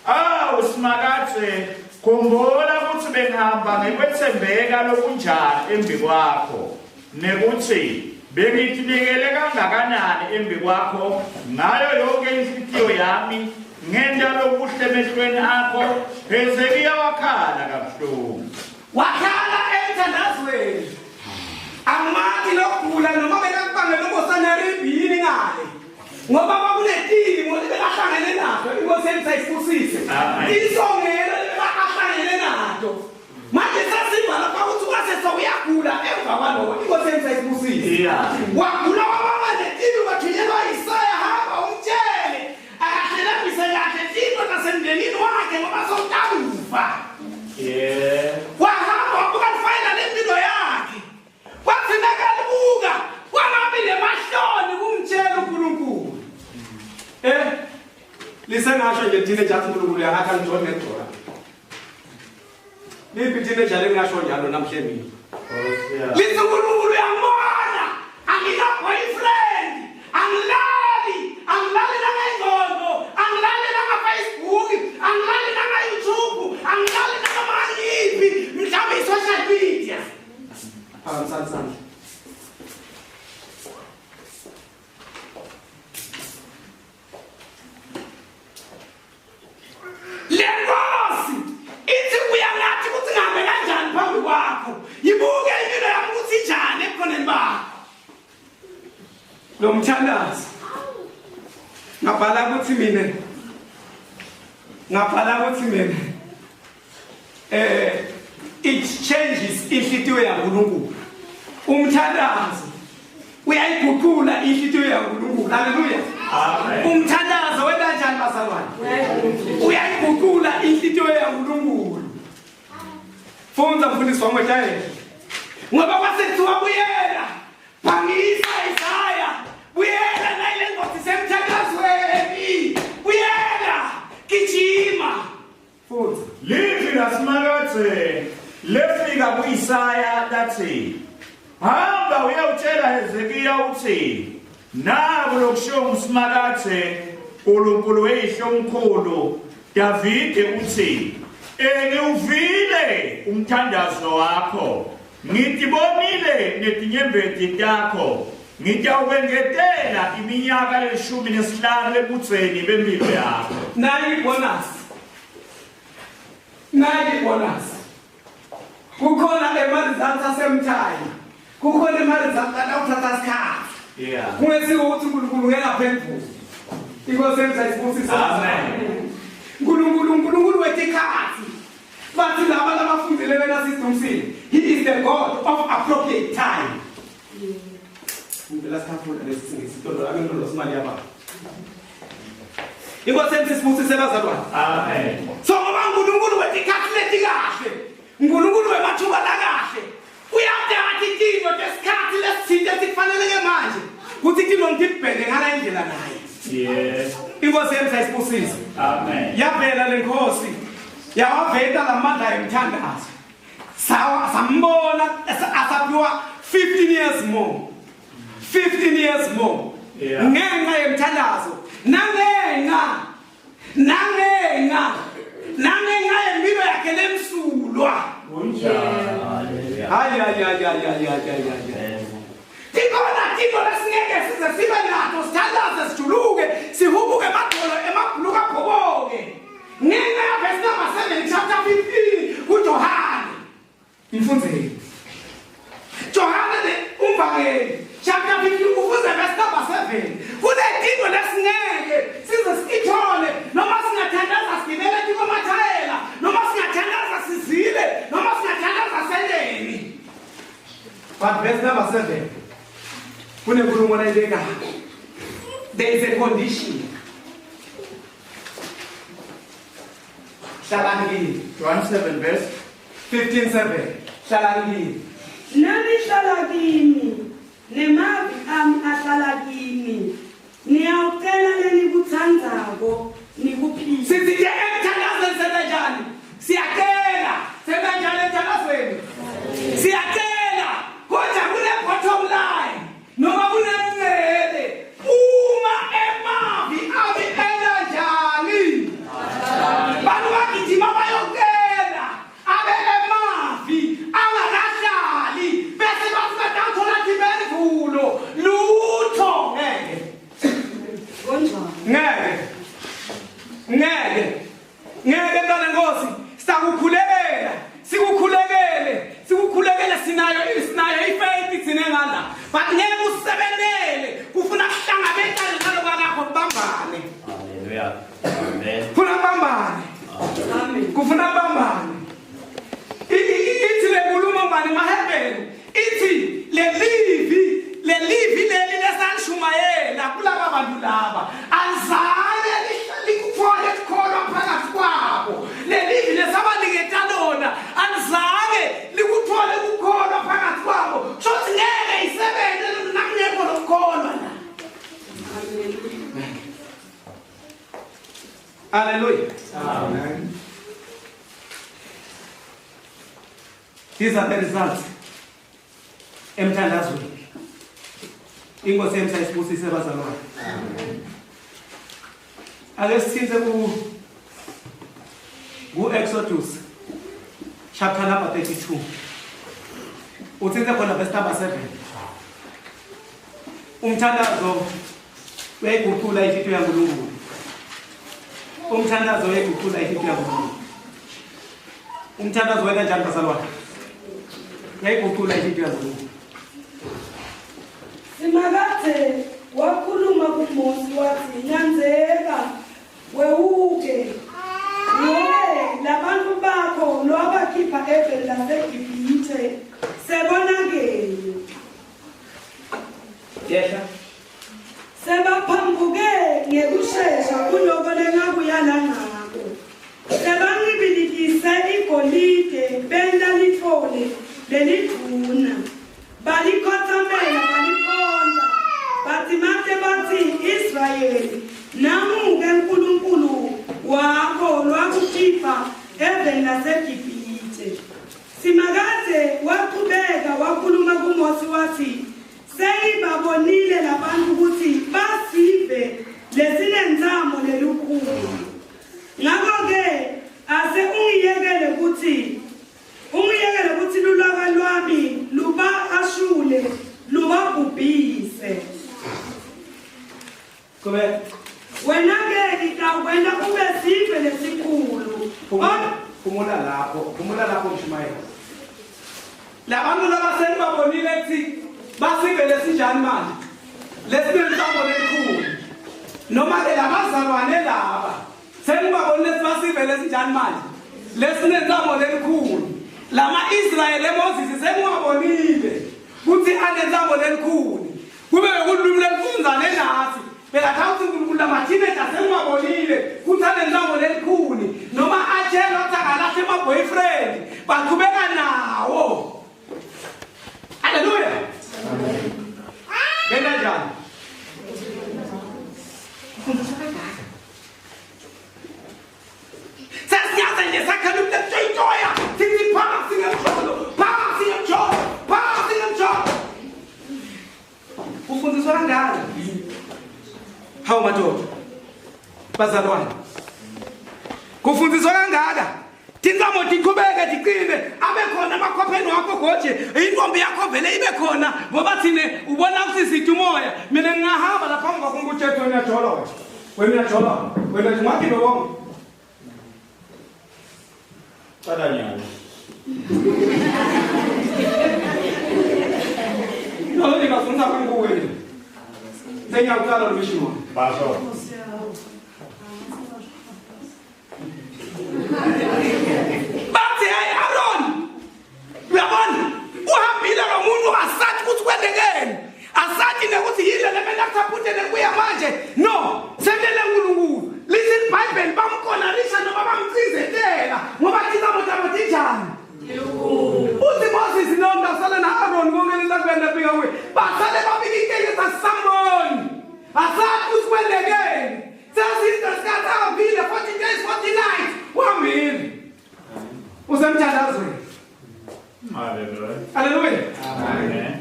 Awu Simakadze, khumbula ukuthi bengihamba ngekwethembeka lokunjani embi kwakho nekuthi bengitinikele kangakanani embi kwakho ngayo yonke inhlitiyo yami ngenta lokuhle emehlweni akho. Hezekiya wakhala kabuhlungu. Wakhala emthandazweni. Angimati lokugula noma bekakubangela ubosanaribi yini ngale. Ngoba kwakunetimo lebekahlangene nato, inkosi yethu ayisibusise. Isongelo lebekahlangene nato. Manje sasiva lapha ukuthi wase sewuyagula emva kwaloko, inkosi yethu ayisibusise. Wagula wababa netimo, wathunyelwa Isaya, hamba umtshele akahlelambise kahle timo tasemndenini wakhe ngoba sowutakufa. Wahamba wabuka lifayela lempilo yakhe. Kwathi nakalibuka wangabi nemahloni kumtshela uNkulunkulu. Lisengasho nje thina nje athi uNkulunkulu uyakakha ngijona negcora. Liphi teenager lengasho njalo namhle mina? Lithi uNkulunkulu uyangibona, angina boyfriend, angilali, angilali nangengqondo, angilali nanga-Facebook, angilali nanga-YouTube, angilali nanoma yiphi mhlawumbe i-social media. Phakamisani isandla. Le nkosi ithi uyangathi ukuthi ngihambe kanjani phambi kwakho, yibuke impilo yami ukuthi injani ebukhoneni bakho. Lo mthandazo ngabhala ukuthi mina, ngabhala ukuthi mina it changes inhlitiyo yaNkulunkulu. Umthandazo uyayiguqula inhlitiyo yaNkulunkulu. Haleluya. Amen. Umthandazo wena kanjani bazalwane? Uyayiguqula inhlitiyo yaNkulunkulu. Fundza mfundisi wami wetayela. Ngoba kwasekuthiwa buyela, phangisa Isaya, buyela nayile ngothi semthandazweni, buyela, gijima. Fundza. Livi laSimakadze lefika ku-Isaya lathi, hamba uyawutshela Hezekiya uthi, naku lokushiwo nguSimakadze Nkulunkulu weyihlo omkhulu Davide uthi, ngiwuvile umthandazo wakho, ngitibonile netinyembeti takho, ngitawukwengetela iminyaka le-15 ebudzeni bempilo yakho. Nayi bonus. Nayi bonus. Kukhona ema-results asemthayi. Kukhona ema-results atawuthatha isikhathi. Kungesiko ukuthi uNkulunkulu ngeke aphendule. Inkosi yethu ayisibusise. Amen. Nkulunkulu, uNkulunkulu wetikhathi. Bathi laba labafundile wena sidumsile. He is the God of appropriate time. Ngicela sithafuna lesi singisi tolo ake simali yababa. Inkosi yethu isibusise bazalwane. Amen. So ngoba uNkulunkulu wetikhathi letikahle, uNkulunkulu wemathuba lakahle, uyadati tintfo tesikhathi lesithinte esikufaneleke manje kuthi tintfo ngitibheke ngala indlela naye. Inkosi yethu ayisibusise. Amen. Yavela lenkosi yawaveta lamandla emthandazo. Sawa sambona asaphiwa 15 years more. 15 years more. Ngenxa yemthandazo, nangenxa yempilo yakhe lemsulwa. Kunjalo. Hayi hayi hayi hayi hayi hayi hayi. Tikhona tintfo lesingeke size sibe nato, sithandaze sijuluke, sihubuke emadolo emabhuluka abhoboke. Ngenxa ya verse number 7 chapter 15 kuJohane. Mfundzeni. Johane umvangeli chapter 15 ufunze verse number 7. Kunetintfo lesingeke size sithole noma singathandaza sigibele tikomathayela, noma singathandaza sizile, noma singathandaza sendeni. But verse number 7 kunenkulumo leyibekayo. There is a condition. Hlalani kimi. John 7 verse 15:7. Hlalani kimi. Nanihlala kimi, nemavi ami ahlala kimi, niyawucela lenikutsandzako nikuphile. Sithi nje emthandazweni senza njani? Siyacela. Senza njani emthandazweni? Siyacela. Kodwa kune bottom line noma kunemncele. Uma emavi ami ena njani? Bantu bagijima bayocela abe emavi angakahlali bese bathi batawuthola timpendulo lutho ngeke. Kunjani? Ngeke. Ngeke. Ngeke mntwana Nkosi, sakukhulekela, sikukhulekele, sikukhulekele sinayo ifaith thina ngala. But ngeke usebenzele, kufuna kuhlangabetane naloko akakho kubambane. Hallelujah. Amen. Kufuna kubambane. Amen. Kufuna kubambane. Ithi le nkulumo mani maHebheru, ithi le livi leli lesalishumayela kulaba bantu laba alizange likuthole kukholwa phakathi kwabo. Le livi lesabaniketa lona alizange likuthole kukholwa phakathi kwabo. Shothi ngeke isebenze nakungekho lokukholwa la. Hallelujah. Amen. These are the results. Emthandazweni. Inkosi yemsa isibusise bazalwane. Ake sithinte ku ku Exodus chapter number 32. Uthinte khona verse number 7. Umthandazo uyayiguqula inhliziyo yaNkulunkulu. Umthandazo uyayiguqula inhliziyo yaNkulunkulu. Umthandazo wena njani bazalwane? Uyayiguqula inhliziyo yaNkulunkulu. Simakadze wakhuluma kuMosi wathi, "Nyanzeka wewuke ngobe labantu bakho lowabakhipha eveni laseGibhithe sebonakele." Yehla. Sebaphambuke ngekushesha kuloko lengakuyala ngako. Sebancibilikise igolide benta litfole lelidvuna. Balikhothamela balikhonza. Bathi mate bathi Israyeli namuke uNkulunkulu wakho lwakukhipha eveni laseGibhithe. Simakadze waqhubeka wakhuluma kuMosi wathi sengibabonile labantu ukuthi basive lesinenzamo lelikhulu. Ngakho-ke ase ungiyekele ukuthi ungiyekele ukuthi lulaka lwami luba ashule lubabhubhise. Kube Wena-ke ngitawukwenta ube sive lesikhulu. Phumula lapho, phumula lapho mshumayeli. Labantu laba senibabonile kuthi basivele sinjani manje? Lesinentambo lelikhulu. Noma ke labazalwane laba senibabonile ukuthi basivele sinjani manje? Lesinentambo lelikhulu. Lama Israyeli eMoses sengiwabonile ukuthi anentambo lelikhulu. Kube bekululimi lelifunzane nathi. Bekatha ukuthi uNkulunkulu lama-teenager sengiwabonile ukuthi anentambo lelikhulu noma atshelwa ukuthi akalahle ama-boyfriend baqhubeka nawo. Haleluya. Benta njani? Ufundiswa kangaka. Sesiyaza nje sakhela umuntu ekutoyitoya. Sithi phasi ngemjolo, phasi ngemjolo, phasi ngemjolo. Ufundiswa kangaka. Hawu madoda. Bazalwane. Kufundiswa kangaka. Tintsamo tiqhubeke tiqine abe khona emakhwapheni wakho goje intombi yakho vele ibe khona ngoba thine ubona ukuthi sithi umoya mina ngingahamba lapha phambi kwakho ngikutshela wena uyajola wena uyajola wena ungagibe bonke Cala nyalo. No ngingafundisa phambi kuwe sengiyawuqala lo mission wami. Basho. Bathi hey Aaron, uyabona uhambile lo muntu asathi ukuthi kwendekeni asathi nekuthi yini le mele akuthaphutele kuya manje no sendele uNkulunkulu lithi iBhayibheli bamkonarisha noma bamcizetela ngoba tintamo tabo tinjani. Uthi Moses no ndasala na Aaron konke lelakubenda fika kuye basale babika inkeke sasamboni asathi ukuthi kwendekeni sesisikhathi ahambile 40 days 40 nights uhambile usemthandazweni. Hallelujah. Haleluya. Amen.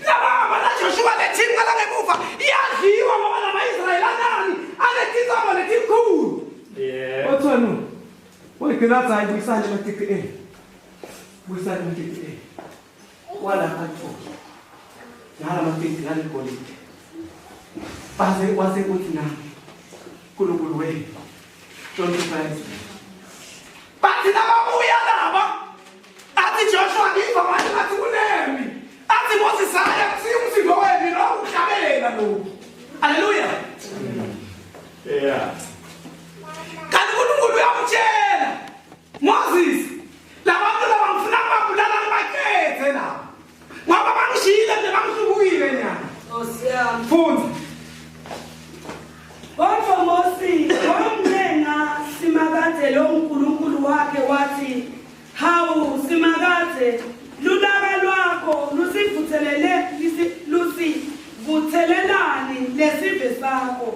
Laba la Joshua le team ngala ngemuva iyadliwa ngoba lama-Israyeli anani anetintsamo letikhulu. Yeah. Othwenu wayigcina athi hayi buyisani ematiki enu buyisani ematiki enu walapha ntfo ngala matiki ngalegolide base wase uthi nami uNkulunkulu wenu John Christ bathi nababuya laba athi Joshua ngiva manje ngathi kunemi athi Moses haya kusiyo umsindo wemi lo uhlabela lo. Haleluya. Yeah. Kanti uNkulunkulu uyamtshela Moses labantu laba ngifuna kubabulala ngibaqede laba ngoba bangishiyile nje bangihlubukile nyana. Nkosi yami. Funda. Kodwa Mosi wamncenga Simakadze lo uNkulunkulu wakhe wathi, "Hawu Simakadze, lulaka lwakho lusivuthelele lusivuthelelani lesive sakho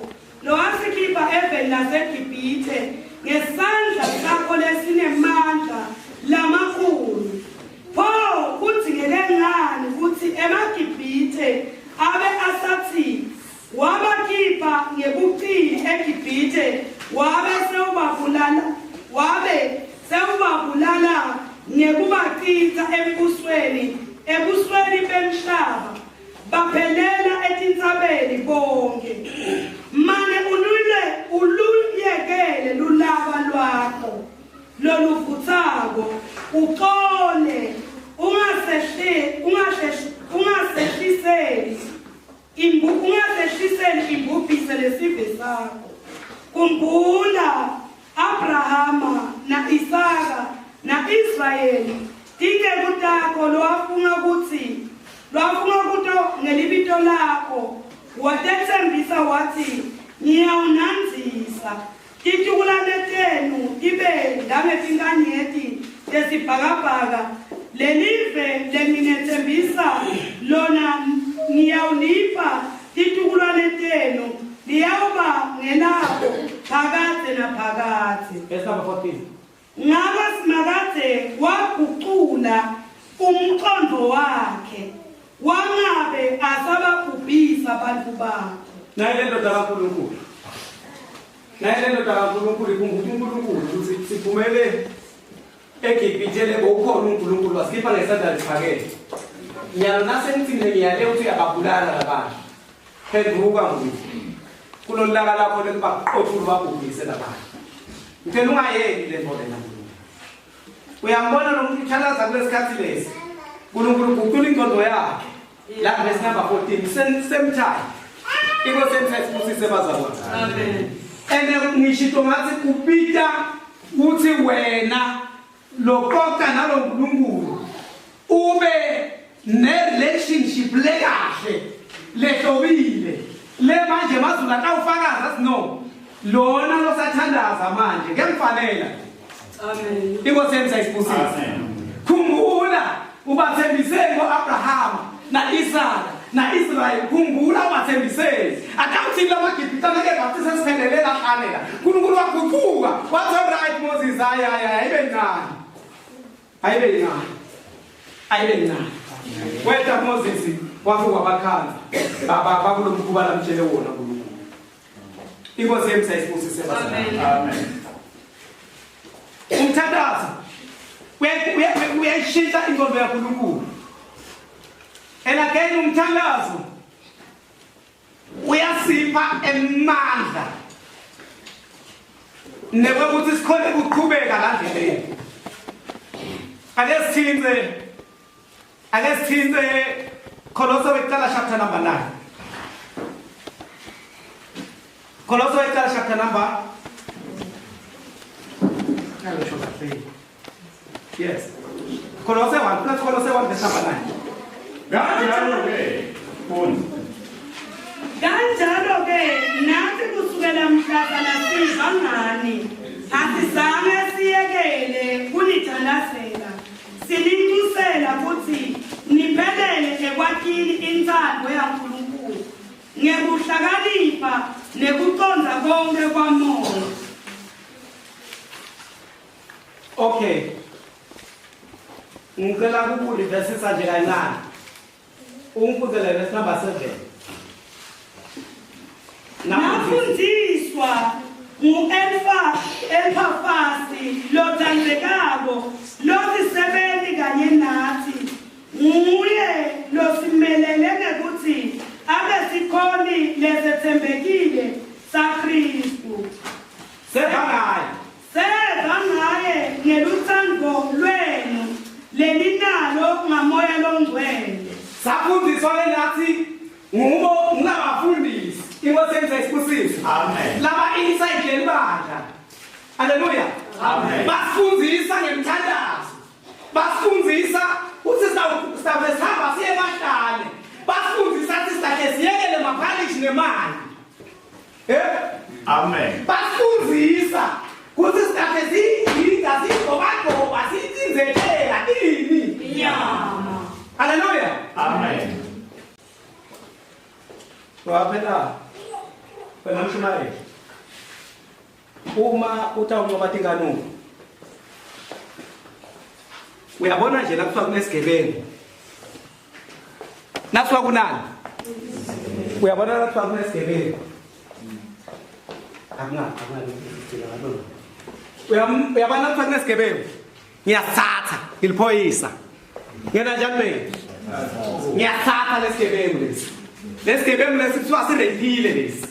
lowasikhipha eveni laseGibhithe ngesandla sakho lesinemandla lamakhulu. Pho kudzingeke ngani kutsi emaGibhithe abe asatsi wabakhipha ngebuqili eGibhithe wabe sewubabulala ngekubachitha ebusweni bemhlaba baphelela etintsabeni bonke. Mane uluyekele lulaka lwakho loluvutsako uxole ungasehliseli imbubhiso lesive sakho. Khumbula Abrahama na Isaka na Israyeli tinceku takho lowafunga kuto ngelibito lakho watetsembisa watsi ngiyawunandzisa titukulwane tenu tibe njengetinkanyeti tesibhakabhaka. Lelive lenginetsembisa lona ngiyawulipha titukulwane tenu liyawuba ngelabo phakadze naphakadze. Verse number 14. Ngako Simakadze wagucula umqondo wakhe wangabe asababhubhisa bantfu bakhe. Naye le ndoda kaNkulunkulu. Naye le ndoda kaNkulunkulu ikhumbuza uNkulunkulu ukuthi siphumele eGibhithe lebo ukhona uNkulunkulu wasikhipha ngesandla lesiphakeme. Nyalo nasengithini ngiyale ukuthi uyababulala labantu. Phenduka Nkulunkulu. Kulolu laka lakho lekubaqothula ubabhubhise labantu. Ngicela ungayeki le nto lena Nkulunkulu. Uyambona lo muntu uthalaza kulesikhathi lesi. Nkulunkulu guqula ingqondo yakhe. La verse number 14 same time. Inkosi yethu isibusise bazalwane. Amen. Ene ngisho ngathi kupita kuthi wena loxoxa nalo Nkulunkulu ube ne relationship lekahle lehlobile le manje mazulu atawufakaza athi no lona losathandaza manje kuyamfanela. Amen. Inkosi yethu isibusise. Amen. Khumbula ubathembise ngo-Abraham na Isaka na Israel. Khumbula ubathembise atawuthini lamaGibhithe anake baptise siphelele lahlalela. Nkulunkulu waguquka wathi alright Moses, hayi hayi ayibe ncane ayibe ncane ayibe ncane. Weta Moses wafika bakhanza bakulo mkhuba lamtshele wona uNkulunkulu. Inkosi yethu isibusise bazalwane. Amen. Umthandazo uyayishintsha ingqondo yaNkulunkulu. And again umthandazo uyasipha emandla nekwekuthi sikhone ukuqhubeka la ndleleni. Ake sithinte Kolose wekuqala chapter number 9. Kolose wekuqala chapter number Ngisho kahle. Yes. Kolose 1, plus Kolose 1 verse number 9. Kanjalo-ke fundi. Kanjalo-ke nathi kusukela mhlazana siva ngani asizange siyekele kunithandazela sininxusela kutsi niphelele ekwakhini intsandvo yaNkulunkulu ngekuhlakanipha nekucondza konkhe kwamoya. Okay. Ngicela ukukurivesisa nje kancane. Ungifundele verse number 7. Nafundziswa ngu-Elfa Elphafasi lotsandzekako losisebenti kanye nathi nguye losimelele ngekutsi abe sikhoni lesetsembekile saKhristu. Seva ngaye. Seva ngaye ngelutsandvo lwenu leninalo ngamoya longcwele. Safundiswa ke nathi ngubo ngabafundisi. Inkosi yethu isibusise. Amen. Laba inside leli bandla. Hallelujah. Amen. Basifundzisa ngemthandazo. Basifundzisa ukuthi sawube sihamba siye emahlane. Basifundzisa ukuthi sihlale siyekele maphalishi nemali. Amen. Basifundzisa ukuthi sihlale siyidinga siyigobagcoba siyitsinzelela ini. Inyama. Hallelujah. Amen. Waphela wena mshumayeli uma utawunqoba tinkanuko. Uyabona nje la kuthiwa kunesigebengu. Nakuthiwa kunani? Uyabona la kuthiwa kunesigebengu. Uyabona kuthiwa kunesigebengu. Ngiyasithatha ngiliphoyisa. Ngena njani mina? Ngiyasithatha lesigebengu lesi. Lesigebengu lesi kuthiwa sirepile lesi.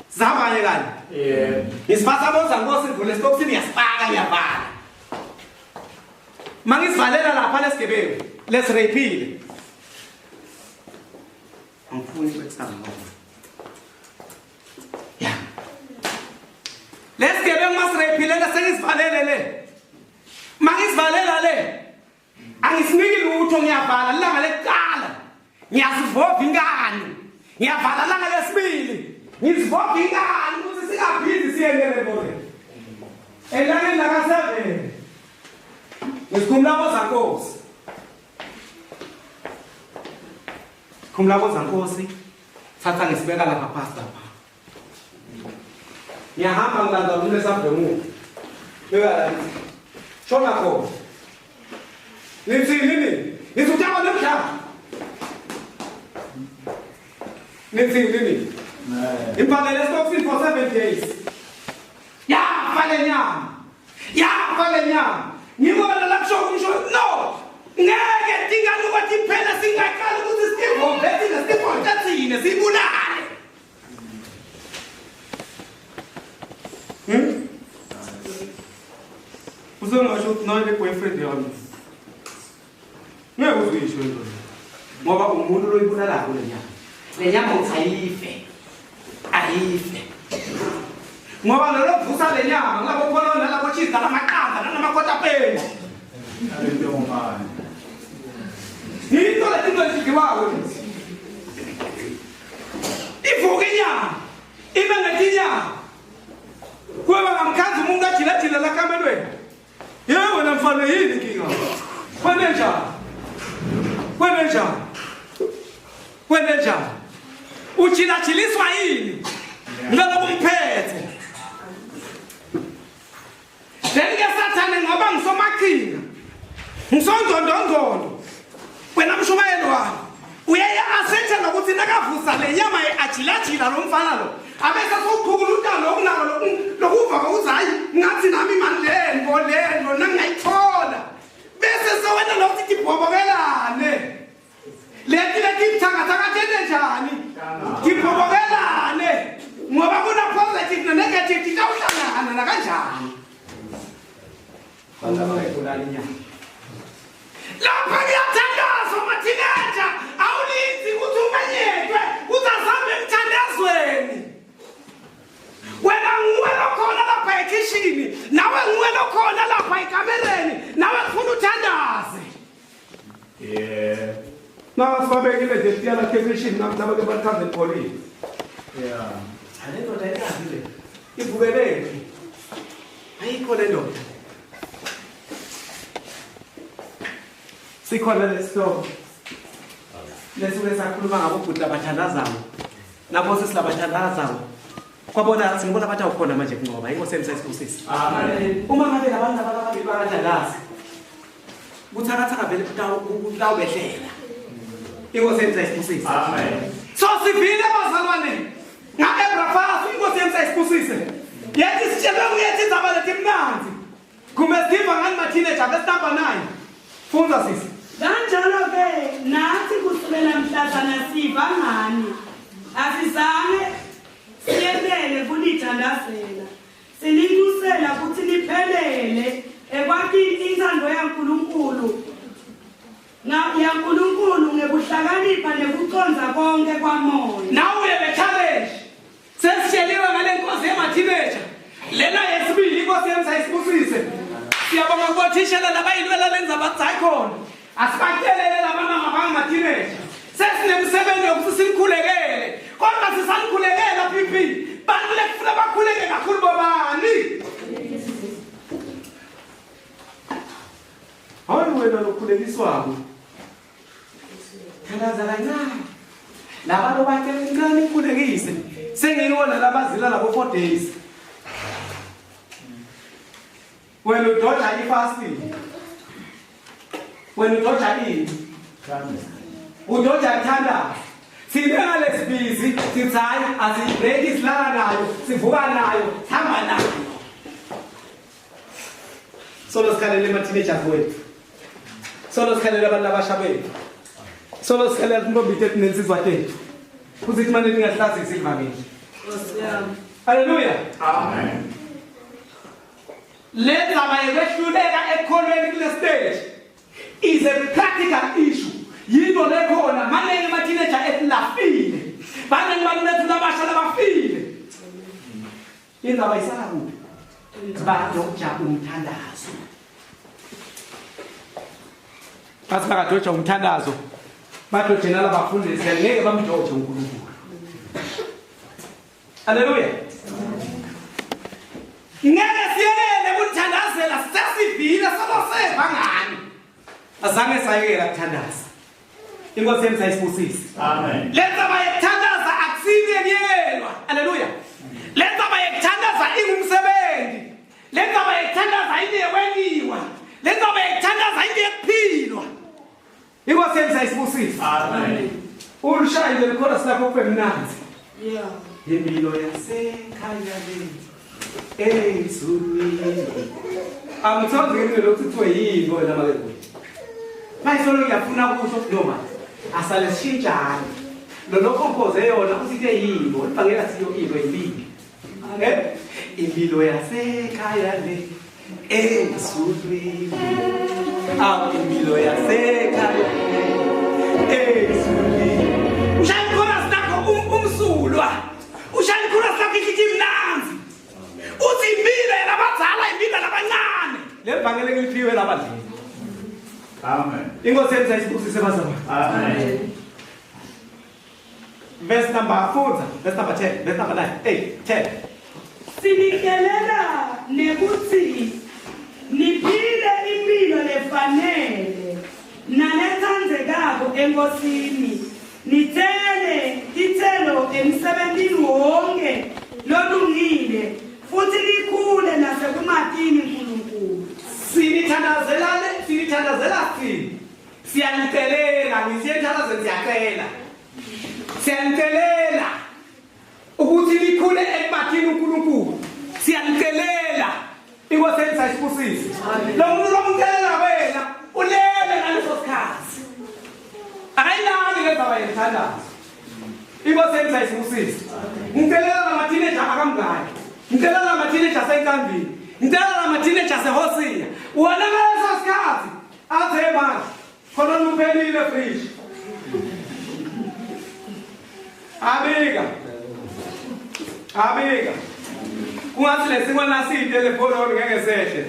Sihamba kanye kanye. Yebo. Ngisiphatha boza nkosi ngivule esitokisini ngiyasipaka ngiyavala. Mangisivalela lapha lesigebengu lesirepile. Angifuni ukwethanga ngoba. Ya. Lesigebengu masirepile lesengisivalele le. Mangisivalela le. Angisiniki lutho ngiyavala ilanga lekuqala. Ngiyasivova inkani. Ngiyavala ilanga lesibili. Ngisivova inkani ukuthi singaphindi siye ngerebole. Elangeni laka-7. Ngisikhumula bozankosi. Khumula bozankosi. Thatha ngisibeka lapha phasi lapha. Ngiyahamba ngilanda umuntu esadlwenguka. Beka la ngithi. Shona khona. Nithini nini? Nithi utaba nemdlalo. Nithini nini? Imfanele esitokisini for 7 days. Yafa le nyama. Yafa le nyama. Ngibona la kusho umsho no. Ngeke tingane ukuthi phela singaqala ukuthi sivove thina sivonte thina sibulale. Uzongasho ukuthi nayo le boyfriend yami. Ngeke uzuyisho into. Ngoba umuntu loyibulalako le nyama. Le nyama uthi ayife. Ayife. Ngoba lolo vusa le nyama ngilabo khona nalabo cheese nalamaqanda nalamakotapeni. Nalento manje. Yinto letinto ezidliwako lezi. Ivuka inyama. Ibe ngathi inyama. Kuba ngamkhanza umuntu ajilajila la kamelweni. Yebo wena mfana yini inkinga? Kwene njani? Kwene njani? Kwene njani? Ujilajiliswa yini? Ngiloko kumphethe. Then ke sathane ngoba ngisomaqhinga. Ngisondondondondo. Wena mshumayeli wami. Uyeye asethe nokuthi nakavusa le nyama ajilajila lo mfana lo. Abese sowuphukuluta lokunako lokuva ukuthi hayi ngathi nami mani lento lento nangayithola. Bese sewena lokuthi tibhobokelane. Leti letithakathaka tente njani? Tibhobokelane. Ngoba kuna positive ne negative titawuhlangana nakanjani? Bantu abangayibulali inyama. Lapha kuyathandazwa mathineja awulinzi ukuthi umenyetwe ukuthi asambe emthandazweni. Wena nguwe lokhona lapha ekhishini, nawe nguwe lokhona lapha ekamereni, nawe kufuna uthandaze. Yeah. Nasibabekile nje siya lapha ekhishini laba ke bathandaze epholini. Yeah. Le ndoda ikazi le. Ivukeleki. Ayikho le ndoda. Sikhona lesihloko. Lesuke sakhuluma ngabo bhuti labathandazayo. Nabo sisi labathandazayo. Kwabona ngathi ngibona bathi awukhona manje kunqoba. Inkosi yami sayisibusise. Amen. Uma ngabe labantu laba ababili bangathandazi. Kuthakathaka vele kutawubehlela. Inkosi yami sayisibusise. Amen. So sivile bazalwane. Nga-Ebrafasi inkosi yami sayisibusise. Yethi sitshelwe nguyethi indaba letimnandzi. Kumbe siva ngani ma-teenager verse number 9. Fundza sisi. Kanjalo-ke nathi kusukela mhlazana siva ngani asizange siyekele kunithandazela sininxusela ukuthi niphelele ekwakini inthando yaNkulunkulu yaNkulunkulu ngekuhlakanipha nekucondza konke kwamoya. Now we have a challenge. Sesitsheliwe ngale nkosi yema-teenager. Lena yesibili inkosi yami sayisibusise. Siyabonga kubothishela labayilwela lenza bathi hayi khona. Asibacelele labamama bangama-teenager. Sesinemsebenzi wokuthi sinikhulekele. Kodwa sisanikhulekela PP. Bantu lekufuna bakhuleke kakhulu bobani? Hayi wena lokhulekiswako. Thandaza kancane. Labantu bacela incane ngikhulekise. Sengiyibona labazila labo 4 days. Wena udoja ifasting. Wena udoja ini? Udoja kuthandaza. Thina ngalesibizi sithi hayi asibreak silala nayo, sivuka nayo, sihamba nayo. Solo sikhalele ama-teenagers wethu. Solo sikhalele abantu abasha bethu. Solo sikhalele intombi tethu nensizwa tethu. Kuthi kumane ningahlazisi ivangeli. Nkosi yami. Haleluya. Amen. Le ndaba yokwehluleka ekukholweni kule stage is a practical issue. Yinto lekhona maningi ama-teenager ethi lafile. Baningi abantu bethu labasha labafile. Indaba isala kuphi? Badoja umthandazo. Bathi bakadoja umthandazo. Badoje nalabafundisi ngeke bamdoje uNkulunkulu. Haleluya. Ngeke siyekele ukuthandazela sesivile solo seva ngani. Azange sayekela kuthandaza. Inkosi yami sayisibusise. Amen. Le ndaba yokuthandaza akusiyo kuyekelwa. Haleluya. Le ndaba yokuthandaza ingumsebenzi. Le ndaba yokuthandaza into yekwentiwa. Le ndaba yokuthandaza into yekuphilwa. Inkosi yami sayisibusise. Amen. Ulishayile likhona lakho kube mnandi. Yeah. Impilo yasekhaya lethu ezulwini. Angithandi ngento lokhu kuthiwe yini wena make kuyi. Mayisolo ngiyafuna kusho noma asale sishintshane. Lo lokhompose yona uthi yini ibangela siyo into impilo. Eh? Impilo yasekhaya le ezulwini. Awu impilo yasekhaya le ezulwini. Ushaya ichorus lakho umsulwa. Ushaya ichorus lakho ithi imnanzi. Uthi impilo yalabadzala impilo labancane. Le vangeli ngiliphiwe labadlini. Amen. Inkosi yethu ayisibusise bazalwane. Amen. Verse number 4, verse number 10, verse number 9, 8, 10. Sinikelela nekuthi niphile impilo lefanele nalethandzekako enkosini nithele titselo emsebentini wonke lolungile futhi likhule nasekumatini uNkulunkulu. Sinithandazelane, sinithandazela sini. Siyanicelela, ngisiyethandazeni siyacela. Siyanicelela ukuthi likhule ekubathini uNkulunkulu. Siyanicelela. Inkosi yethu ayisibusise. Lo muntu lomcelela wena ulele ngaleso sikhathi. Akayilali le ndaba yemthandazo. Inkosi yethu ayisibusise. Ngicelela nama-teenager akamngani. Ngicelela nama-teenager asenkambini. Ngicelela nama-teenager asehosiya. Wona ngaleso sikhathi athe manje khona luphelile fridge. Abika. Abika. Kungathi lesinkwa naside lephoroni ngeke sehle.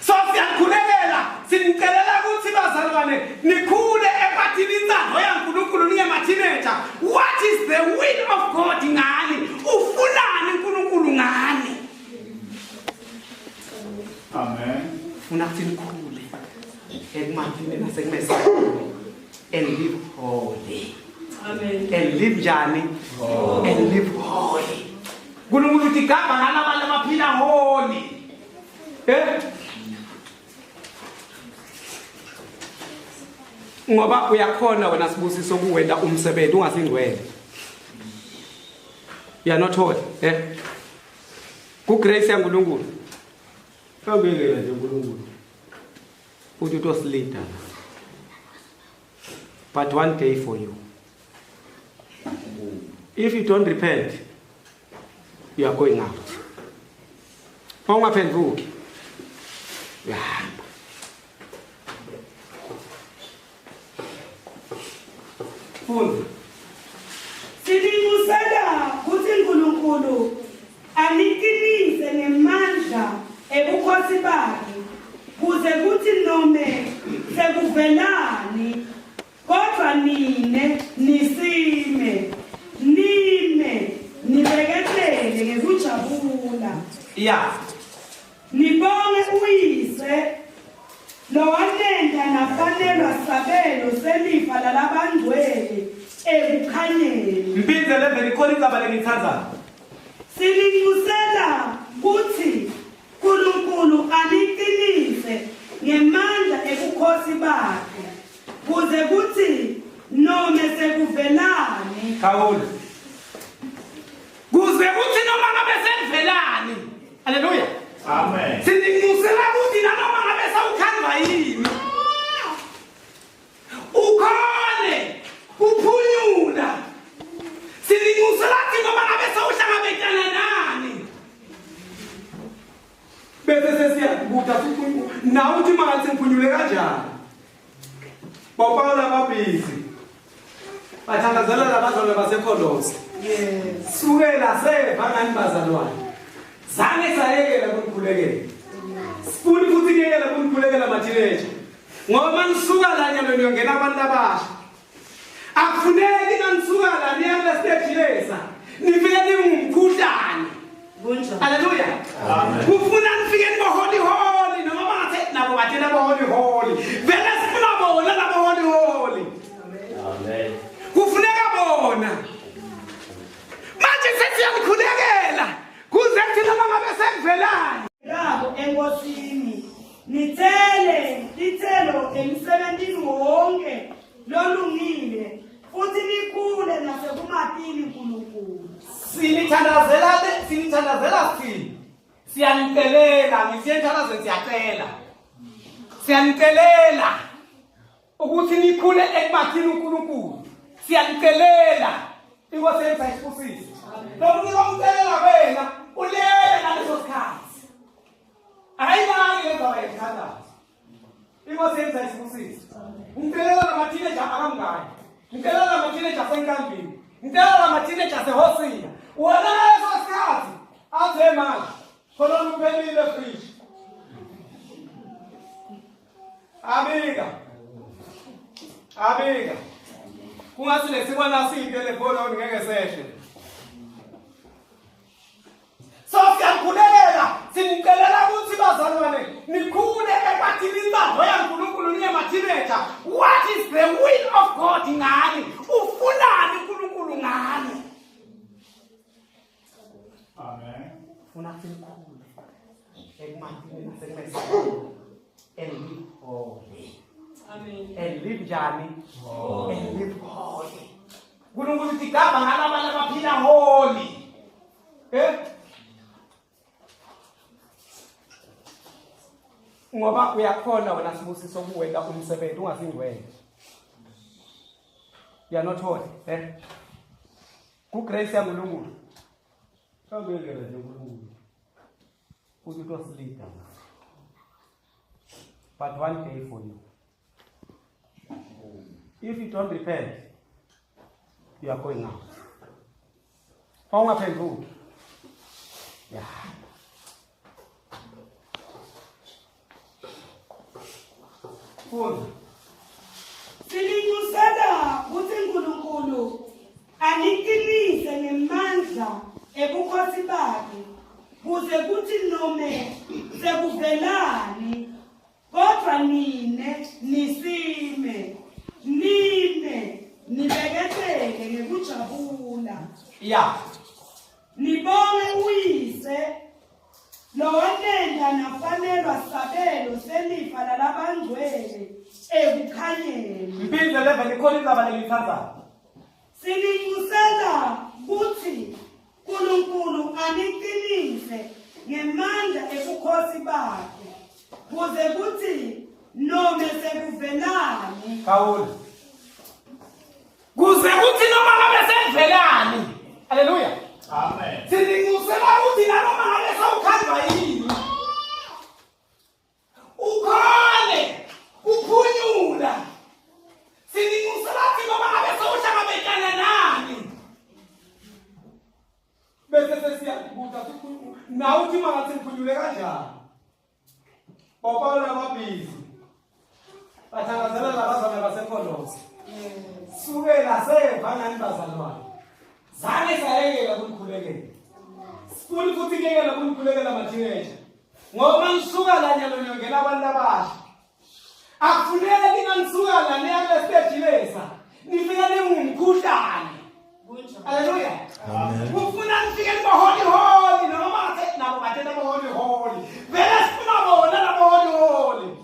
So siyakhulekela sinicelela ukuthi bazalwane nikhule ebathini intsando yaNkulunkulu ningema-teenager. What is the will of God ngani? Ufunani uNkulunkulu ngani? Amen. Ufuna ukuthi nikhule ekumathini nasekumesabeni and live holy. Amen. And live njani? And live holy. uNkulunkulu uthi gabha ngalaba abaphila holy. Eh? Ngoba uyakhona wena sibusiso kuwenta umsebenzi ungasingcwele. You are not holy, eh? Ku grace yaNkulunkulu. Fawubekela nje uNkulunkulu. Uthi utosilida. But one day for you. If you don't repent, you are going out. Ungaphenduki. Uyahamba. Funda. Silinqusela kuthi uNkulunkulu aniqinise ngemandla ebukhosi bakhe kuze kuthi nome sekuvelani kodwa nine nisime nime nibeketele ngekujabula. Yeah. Nibonge uyise lowanenta nafanelwa sabelo selifa lalabangcwele ekukhanyeni. Mpindze 11 ikhona indzaba lengiyithandayo. Silinqusela kuthi uNkulunkulu aniqinise ngemandla ebukhosi bakhe kuze kuthi nome sekuvelani Khawula. Kuze kuthi noma ngabe sekuvelani. Haleluya. Amen. Sininxusela ukuthi nanoma ngabe sawukhandwa yini. Ukhone kuphunyula. Sininxusela ukuthi noma ngabe sawuhlangabetana nani. Bese sesiyakubuta futhi nawe uthi manje sengiphunyule kanjani? BoPawula babhizi. Bathandazela labazalwane baseKolose. Yes. Sukela seva ngani bazalwane. Zange sayekela kunikhulekela. Sifuna futhi kuyekela kunikhulekela mathineja. Ngoba manisuka la nyalo niyongena abantu abasha. Akufuneki nanisuka la niya kule stage lesa. Nifike ningumkhuhlane. Kunjalo. Haleluya. Kufuna nifike niboholi holi noma bangathe nabo bathe boholi holi. Vele sifuna bona labo holi holi. Amen. Kufuneka bona. Manje sesiyakhulekela kuze kuthi noma ngabe sekuvelani. Labo enkosini nithele tithelo emsebentini wonke lolungile futhi nikhule nasekumatini uNkulunkulu. Sinithandazela sinithandazela sini. Siyanicelela ngithi enthandazweni siyacela. Siyanicelela ukuthi nikhule ekumathini uNkulunkulu. Siyanicelela. Inkosi yethu ayisibusise. Lokunika umcelela wena ulele ngaleso sikhathi. Ayinaki le ndaba yethandazo. Inkosi yethu ayisibusise. Ngicela lama-teenager akamngane. Ngicela lama-teenager asenkambini. Ngicela lama-teenager asehosini. Wona ngaleso sikhathi athe manje khona luphelile fridge. Abika. Abika. Kungathi lesibona siyinto lebhola ngeke sehle. So siyakhulekela sinicelela ukuthi bazalwane nikhule ekwathini intando yaNkulunkulu niye mateenager. What is the will of God ngani? Ufunani uNkulunkulu ngani? Amen. Ufuna sikhule ekumathini nasekumesini and live holy. Amen. And live njani? And live holy. uNkulunkulu uthi gaba ngalaba labaphila holy. Eh? Ngoba uyakhona wena sibusiso kuwenta umsebenzi ungasingcwele. You are not holy, eh? Ku grace yaNkulunkulu. Kangeke nje uNkulunkulu. Uthi utosilida. But one day for you. If you don't repent, you are going out. Ungaphenduki. Yeah. Funda. Silinxusela ukuthi uNkulunkulu aniqinise ngemandla ebukhosi bakhe kuze kuthi nome sekuvelani kodwa nine nisime nime nibeketele ngekujabula Yeah. nibonge uyise lowanenda nafanelwa sabelo selifa lalabangcwele ekukhanyeni. Mpindle 11 ikhona indaba lengiyithandayo. Sininxusela ukuthi uNkulunkulu aniqinise ngemandla ebukhosi bakhe kuze kuthi nome sekuvelani Khawula. Kuze kuthi noma ngabe sekuvelani. Haleluya. Amen. Sininxusela ukuthi nanoma ngabe sawukhandwa yini. Ukhone kuphunyula. Sininxusela ukuthi noma ngabe sewuhlangabetana nani. Bese sesiyakubuta nawe uthi mangathi ngiphunyule kanjani? BoPawula babhizi. Bathandazela labazalwane baseKolose. Sukela seva ngani bazalwane. Zange sayekela kunikhulekela. Sifuna futhi kuyekela kunikhulekela mateenager. Ngoba nisuka la nyalo niyongena abantu abasha. Akufuneki nanisuka la niya kule stage lesa. Nifike ningumkhuhlane. Haleluya. Kufuna nifike niboholi holi noma bathe nabo bathe boholi holi. Vele sifuna bona labo holi holi.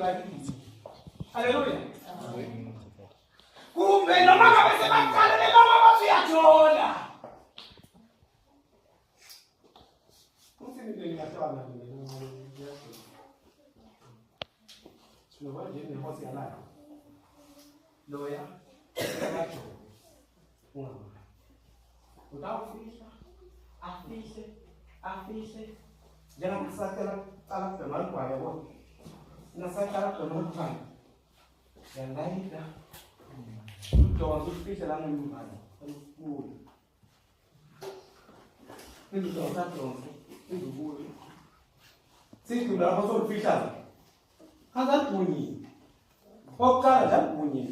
right. Hallelujah. Kumbe noma ngabe sebaqala baba bayajola. Kuthi mina ngingahlala mina. Sinoba nje nenkosi yalayo. Loya yajola. Ungamali. Utawufihla, afihle, afihle. Njengakusacela kuqala kubhema ligwayi yabo. Nasaqala kubhema ligwayi. Yangaida. Udonsa ufihle la ngemuva. Ubuye. Udonsa donsa, ubuye. Sithi lapho solufihla. Akadunyi. Oqala nje adunyi.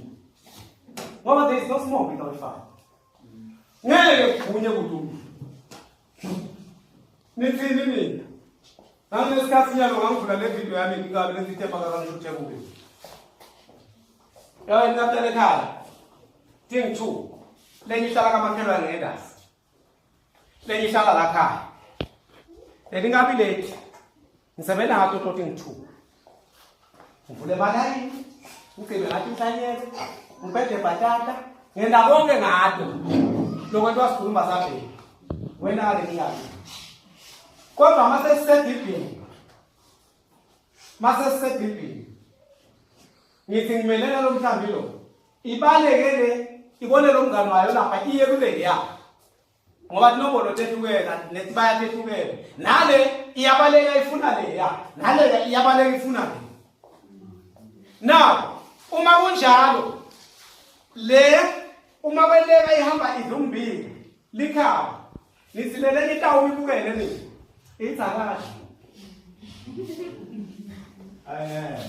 Ngoba there is no smoke without fire. Ngeke kugunye kudume. Nithini nina? Nangesikhathi nyalo ngangivula le video yami ngikabe lesithepha kangishuthe kubi. Yawe ngicela ekhaya. Thing 2. Lenye ihlala kamakhelwane ngendasi. Lenye ihlala la khaya. Leli ngabi lethi. Ngisebenza ngato to thing 2. Ngivule malayini, ngigqibe ngathi inhlanyelo, ngibhede bhatata, ngenda konke ngato. Lokho wasikhuluma sabheki. Wena ke ngiyazi. Kodwa mase sisedibhini. Mase sisedibhini. Ngithi ngimelela lo mhlambi lo. Ibaleke le ibone lo mngani wayo lapha iye kule ya. Ngoba tinombolo tehlukene nethi bayatehlukene. Nale iyabaleka ifuna le ya. Nale iyabaleka ifuna le. Now, uma kunjalo le uma kweleka ihamba idlumbili likhaba nisilele itawu ibukele nini ithakashi. Amen.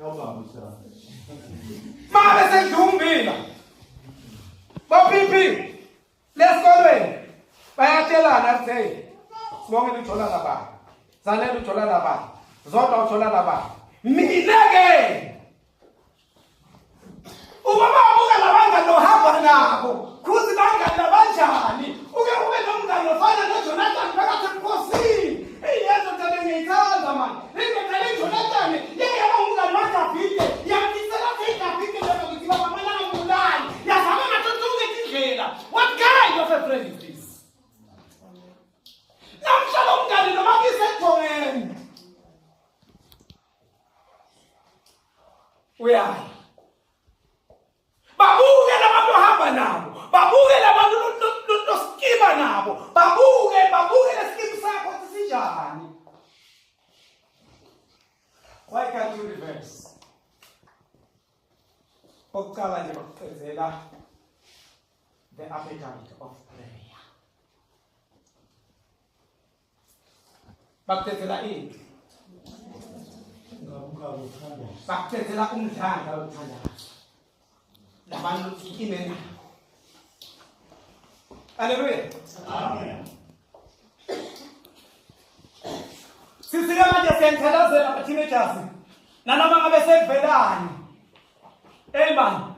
Yawubambisa. Mabe sedlumbila. Baphiphi lesikolweni bayatshelana kuthi hey sibonge ujola nabani. Zanele ujola nabani. Zodwa ujola nabani. Mina ke ubaba abuka labangani ohamba nabo khuzi bangani labanjani uke ube nomngani ofana noJonathan phakathi ebukhosini. Eyilezo nto ngiyithanda mani indoda leJonathan yeke yaba umngani waDavide yamfisela iDavide lelo ukuthi baba mana ngibulali yazama ngathi uthunge indlela. What kind of a friend is this? Namhla lo mngani noma ngisejongeni uyaya. Babuke labantu ohamba nabo, babuke labantu loskiba nabo, babuke babuke leskimu sakho ukuthi sinjani. Why can't you reverse? Okuqala nje bakuqedela the appetite of prayer. Bakuqedela ini? Bakuqedela umdlandla wokuthandaza. Labantu ime nabo. Haleluya. Amen. Sisike manje siyangithandazela ama-teenagers. Nanoma ngabe sekuvelani. Amen.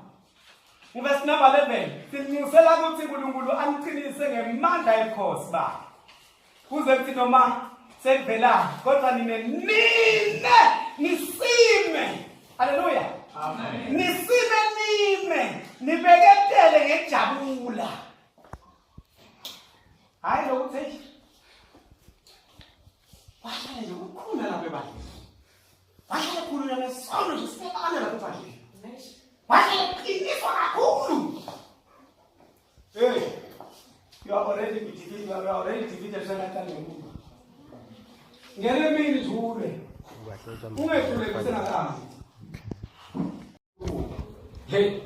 Verse number 11. Sinxusela ukuthi uNkulunkulu aniqinise ngemandla ebukhosi bakhe. Kuze kuthi noma sekuvelani kodwa nine nine nisime. Haleluya. Amen. Nisime nime nibeketele ngejabula. Hayi lokuthi wahlale nje ukukhuluma lapha ebandleni. Wahlale khuluma nesono nje sibana lapha ebandleni. Wahlale qiniswa kakhulu. Hey, you are already defeated, you are already defeated sengathanda ngokuba. Ngene mini jule. Ungehlule kusenakazi. Hey,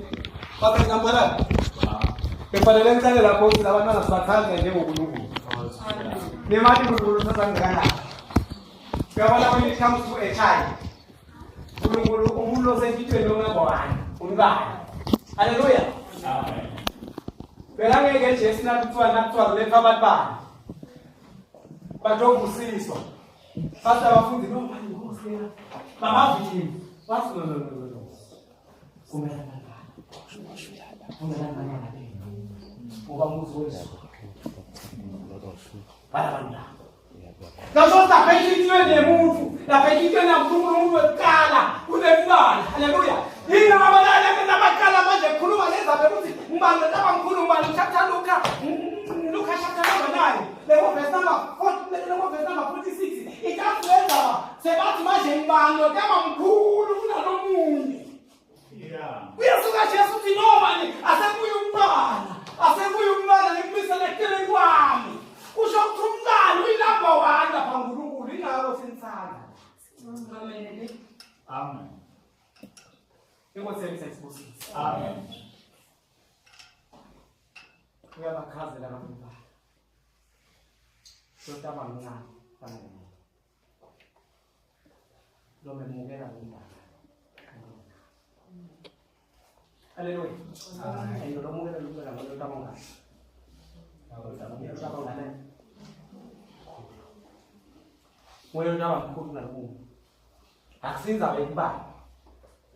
Pastor Nkampala. Befanele ngicale lapho ukuthi labantwana sibathanda njengoNkulunkulu. Nemali uNkulunkulu sasangana. Uyabona when it comes to a child, uNkulunkulu umuntu osempilweni ongabani, umntwana. Haleluya. Amen. Phela ngeke nje sinakuthiwa nakuthiwa kuletha abantwana. Batobusiswa. Bathi abafundi no mani inkosi lena. Babavile. Wathi no no no no no. Kumele abantwana. Kumele abantwana benu. Ngoba umuzi wezulu. Bala abantwana. Lapho lapha enhlitiyweni yemuntu, lapha enhlitiyweni yaNkulunkulu umuntu wekuqala kunemibala. Haleluya. Yingaba lana nabaqala manje khuluma lezaba ukuthi ngibani laba mkhulu ngibani chapter Luka Luka chapter number 9 leyo verse number 4 leyo verse number 46 ikathi lezaba sebathi manje ngibani lo kama mkhulu kunalomunye. Yeah. Uyasuka Jesu uthi no mani asekuye umntwana asekuye umntwana ngikubisele eceleni kwami kusho ukuthi umntwana uyinumber one lapha uNkulunkulu ingakho sinithanda. Amen. Amen. Inkosi yami sayisibusise. Amen. Uyabachazela abantu bakhe. Sotaba mncane bangene. Lo memukela ngumntwana. Haleluya. Amen. Lo mukela lumntwana ngoba utaba ngani. Utaba ngani. Nguye utaba mkhulu kunalomunye. Akusinzaba yekubala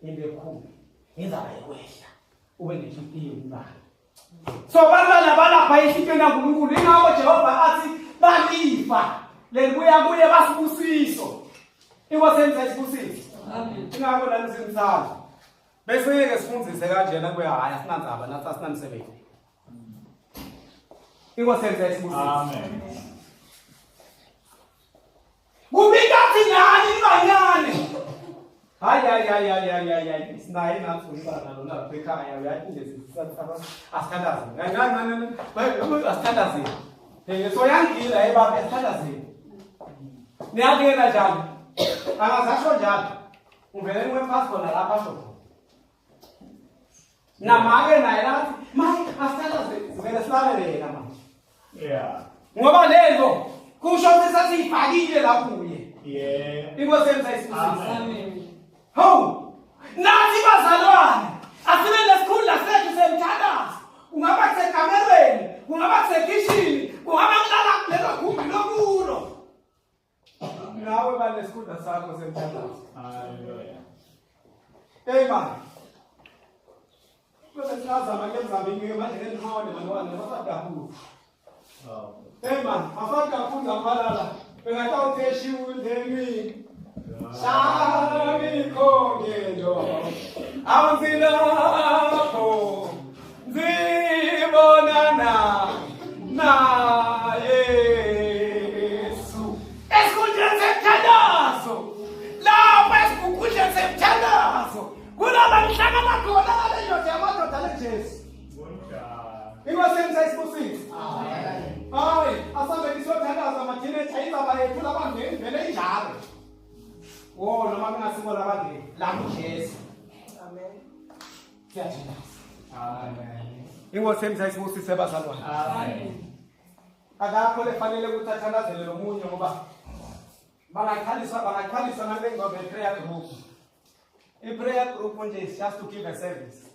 into ekhulu. Inzaba yekwehla. Ube nenhliziyo yokubala. So bantwana balapha enhlitiyweni yaNkulunkulu ingakho Jehova athi balifa lelibuya kuye basibusiso. Inkosi yenza isibusiso. Amen. Ingakho nani simthanda. Bese ngeke sifundise kanjena kuya hayi asinandzaba nathi asinamsebenzi. Inkosi yenza isibusiso. Amen. Kubika thina ibanyane. Hayi hayi hayi hayi hayi hayi hayi sinaye nathi umntwana lona lapha ekhaya uyathi nje asithandaze. Hayi hayi asithandaze. Eh so yangila hey baba asithandaze. Niyakuyena njani? Angazasho njalo. Uvele ngiwe khona lapha asho. Namake naye lathi manje asithandaze sivele silalele yena manje. Yeah. Ngoba lento kusho ukuthi sesiyifakile la kuye. Yeah. Inkosi yethu ayisibusise. Amen. Hawu! Nathi bazalwane, asibe nesikhundla sethu semthandazo. Kungaba kusekamerweni, kungaba kusekhishini, kungaba kulala kulelo gumbi lokulo. Nawe banesikhundla sakho semthandazo. Hallelujah. Hey man. Bese singazama ke mzambi manje ngenihone bantwana basadabuka. Oh. Hey man, afaka kakhulu ngaphalala. Bengatawutheshi undemi. Samikhongelo awuzilapho nzibonana na Yesu esikhundleni semthandazo lapha esikhundleni semthandazo kulaba ngihlangana khona nale ndoda yamadoda le Jesu. Kunjani? Inkosi yami sayisibusise. Hayi, asambe siyothandaza ama-teenager indaba yethu labangeni vele injalo. Wo noma kungasiko labangeni la kuJesu. Amen. Siyathandaza. Amen. Inkosi yami sayisibusise bazalwane. Amen. Akakho lefanele ukuthi athandazele lo munye ngoba bangaqhaliswa ngale ngoba prayer group. I-prayer group nje is just to give a service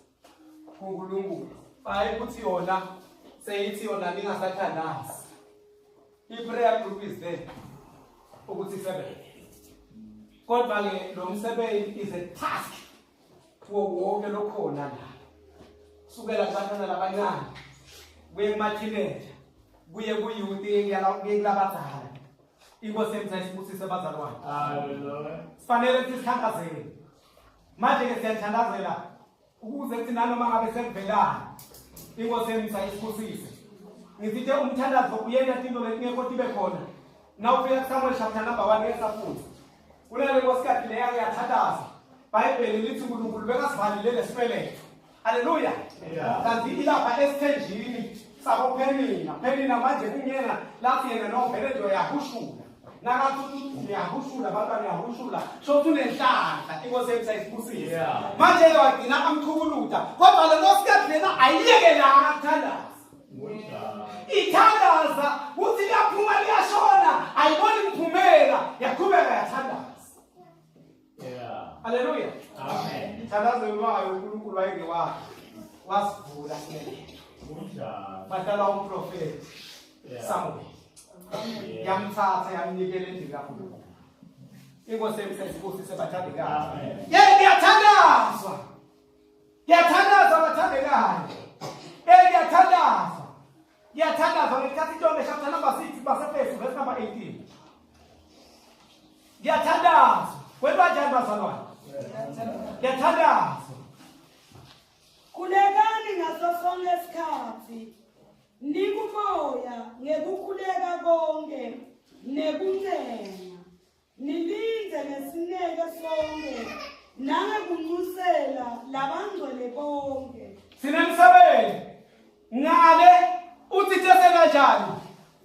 kuNkulunkulu. Hayi ukuthi yona seyithi yona ningasathandazi. I-prayer group is there ukuthi isebenze. Kodwa ke lo msebenzi is a task kuwo wonke lokhona la. Sukela kubantwana labancane kuye kuma-teenager kuye ku-youth kuye kulabadala. Inkosi yami sayisibusise bazalwane. Hallelujah. Sifanele ukuthi sithandazele. Manje ke siyathandazela ukuze kuthi nanoma ngabe sekuvelana inkosi yami sayisibusise. Ngithe umthandazo uyena tinto letingekho tibe khona. Nawufika kuSamuel chapter number 1 ngesafuthi. Kunale nkosikazi leya uyathandaza. Bhayibheli lithi uNkulunkulu bekasivalile lesibeletho. Haleluya. Yeah. Kanti ilapha esithenjini sabo Penina. Penina manje kungena lathi yena no vele nje uyahushula. Nakathi uyahushula bantwana uyahushula. Sho ukuthi unenhlanhla inkosi yami sayisibusise. Yeah. Manje ke wagcina amchukuluta. Kodwa le nkosikazi lena ayiyekelanga kuthandaza. Kunjani? Ithandaza uthi liyaphuma liyashona ayiboni mphumela yaqhubeka yathandaza. Yeah. Haleluya. Amen. Ithandazo lwayo uNkulunkulu wayengewakhe wasivula sibeletho. Kunjani? Badala umprofeti Yeah. Samuel. Yeah. Yamthatha yamnikela endlini kaNkulunkulu. Inkosi yami sayisibusise bathandekayo. Amen. Yey kuyathandazwa. Kuyathandazwa bathandekayo. Yey kuyathandazwa. Kuyathandazwa ngithatha iTombe chapter number 6 baseFesu verse number 18. Ngiyathandaza. Kwenziwa njani bazalwane? Ngiyathandaza. Khulekani ngaso sonke isikhathi nikumoya ngekukhuleka konke nekuncenga nilinde ngesineke sonke nangekunxusela labangcwele bonke. Sinemsebenzi ngale uthi tese kanjani?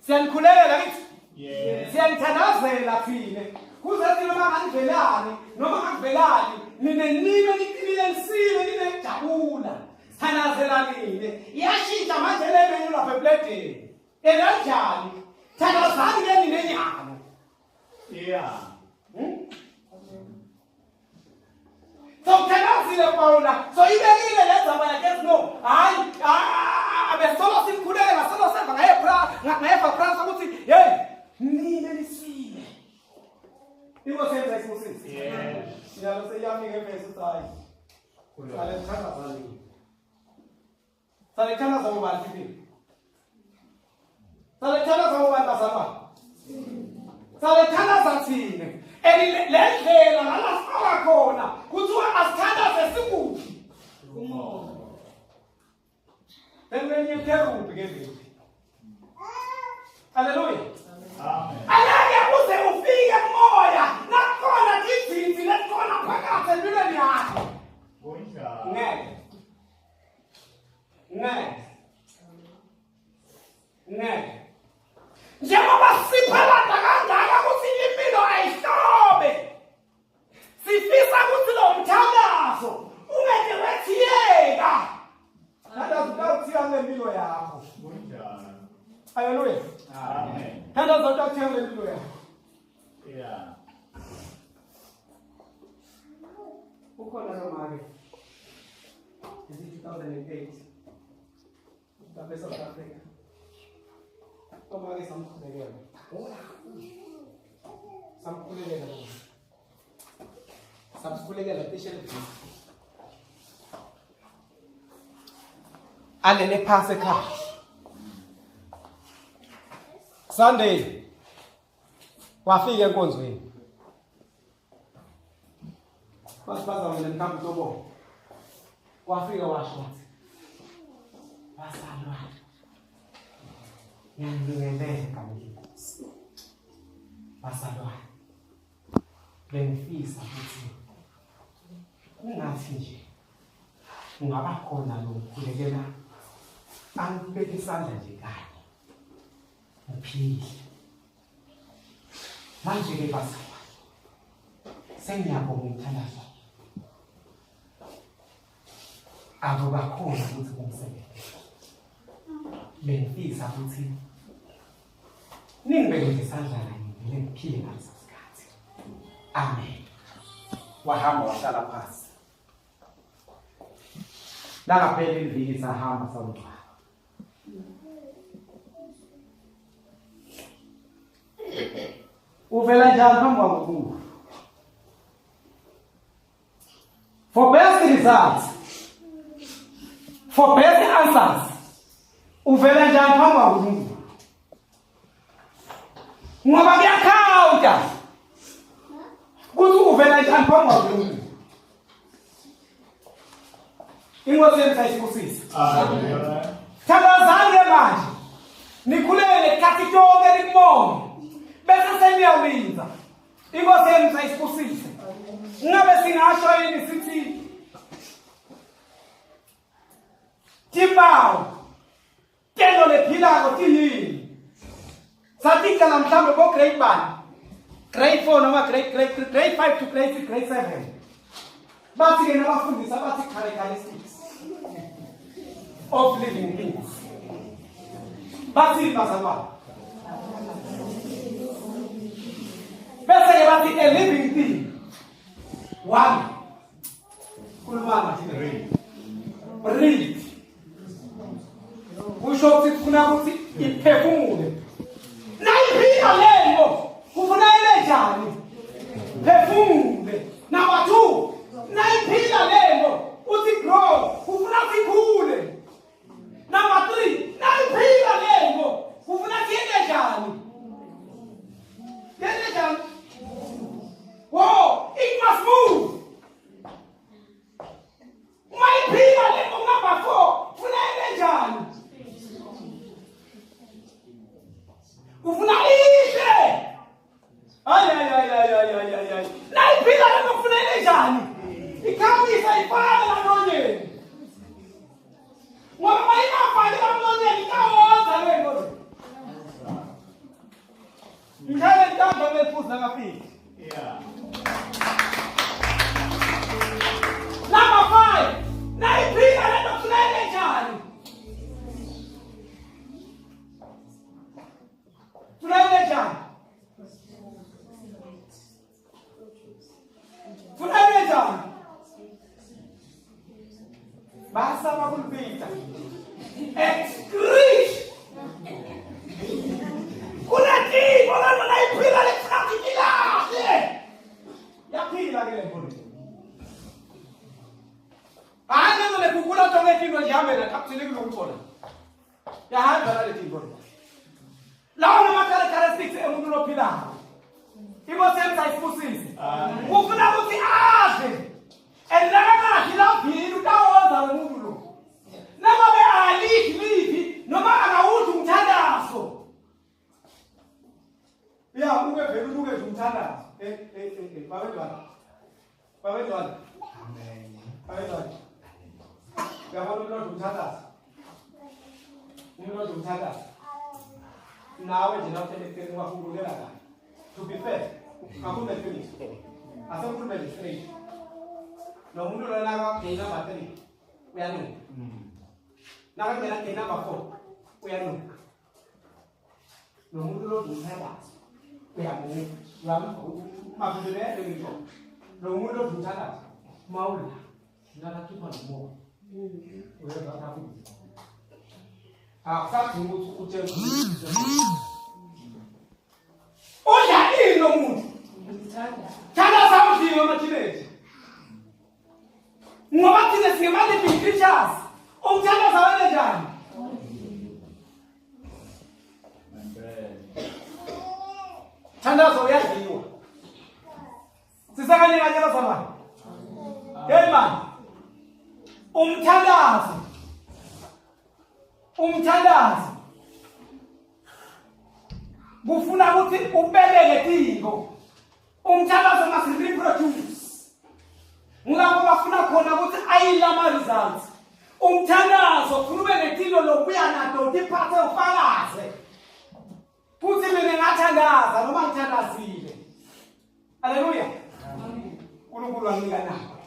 Siyanikhulekela kithi? Yes. Siyanithandazela thina. Kuze kuthi noma nganivelani noma ngakuvelani nine nime niqinile nisile ninejabula. Sithandazela nine. Iyashintsha manje le menu lapha epletini. Enanjani? Thandazani ke nine nyalo. Yeah. So uthandazile Paula. So ibekile le ndaba yakhe no. Hayi, abesolo simkhuleka solo seva ngaye pra ngaye France ukuthi hey nine nisile. Inkosi yenza isibusisi. Yes. Njalo seyiyafika evesi uthi hayi. Sale thandaza nini. Sale thandaza ngobani sibili? Sale thandaza ngobani bazalwane? Sale thandaza thina. And le ndlela lala sifaka khona kuthiwa asithandaze sikuphi? Kumoya. Entweni yekerubi ke le. Haleluya. Amen. Angeke uze ufike kumoya nakhona izinzi lesikhona phakathi empilweni yakho. Kunjalo. Ngeke. Ngeke. Ngeke. Njengoba siphalada kangaka ukuthi impilo ayihlobe. Sifisa ukuthi lo mthandazo ungeke wethiyeka. Thandazo utawuthiya ngempilo yakho. Kunjalo. Haleluya. Amen. Thandazo utawuthiya ngempilo yakho. Yeah. Ukhona nomake. Is it 2008? Lapha eSouth Africa. Omake samkhulekela. Samkhulekela mama. Samkhulekela cishe liviki. Alele phasi ekhaya. Sunday wafika enkonzweni. Basibaza mina mhlawumbe uzobona. Wafika washo wathi bazalwane ngiyabingelela ngenkosi. Bazalwane bengifisa ukuthi kungathi nje kungaba khona lo ngikhulekela angibeke isandla nje kanye ngiphile. Manje ke bazalwane sengiyabonga umthandazo akukakhona ukuthi kumsebenze. Bengifisa ukuthi ningibeke nje isandla kanye ngivele ngiphile ngaleso sikhathi. Amen. Wahamba wahlala phansi. Langaphela iviki sahamba sawungcwaba. Uvela njani phambi kwaNkulunkulu? For best results, for best answers, uvela njani phambi kwaNkulunkulu? Ngoba kuyakhawunta ukuthi uvela njani phambi kwaNkulunkulu. Inkosi yethu ayisibusise. Amen. Thandazani ke manje. Nikhulele ikhathi tonke nikubonge. Bese seniyalinda. Inkosi yethu ayisibusise. Ngabe singasho yini sithi timpawu tento lephilako tiyini? Saticala mhlawumbe bo grade bani? Grade 4 noma grade grade grade 5 to grade 6 grade 7. Bathi ke nabafundisa bathi characteristics of living things. Bathi bazalwane. Bese ke bathi a living thing. One. Khulumana thina. Breathe. Kusho ukuthi kufuna ukuthi iphefumule. Nayiphila lento kufuna ile njani? Phefumule. Number 2, nayiphila lento uthi grow, kufuna sikhule. Number 3, nayiphila lento kufuna siyende njani? Yende njani? emaphuzu nakafiki. Yeah. Number 5. Nayiphika lento kufuneka njani? Funeka njani? Funeka njani? Basaba kulipita. Excretion. Kunetimo lana nayiphila lesikhathi ilahle. Yaphila ke le mfundo. Hayi lento lekugula tonke tinto nje hambe nakuthile kulokuthola. Yahamba nale tinto. Lawo nama-characteristics emuntu lophilayo. Inkosi yami sayisibusise. Ufuna ukuthi adle. And nakangadli lavini utawonza lo muntu lo. Nangabe alidli livi noma akawudli umthandazo. Ya uke vele uke nje umthandazo. Eh eh eh babedwana. Babedwana. Amen. Babedwana. Uyabona umuntu odla umthandazo. Umuntu odla umthandazo. Nawe nje nawuhlele eceleni kwakho ubukela kahle. To be fair, akhulume iqiniso. Asekhulume nje straight. Lo muntu lona akagcina number 3 uyanuka. Nakangena gate number 4 uyanuka. Lo muntu lo umthandazo uyamuka. Uyamva ngisho. Lo muntu lo umthandazo mawula nakakhipha nomoya. Uyezwa kakhulu. Akusadingi ukuthi utshele udla ini lo muntu. Thandaza udliwe ama-teenage. Ngoba thina singema-living creatures. Umthandaza wena njani? Thandaza uyadliwa. Sisakanye kanye bazalwane. Hey man. Umthandazo. Umthandazo. Kufuna ukuthi ubeleke tiko. Umthandazo must reproduce. Ngilapho bafuna khona ukuthi ayilama results. Umthandazo ufuna ube netilo lokuya nato utiphathe ufakaze. Futhi mina ngathandaza noma ngithandazile. Haleluya. uNkulunkulu wanginika nako.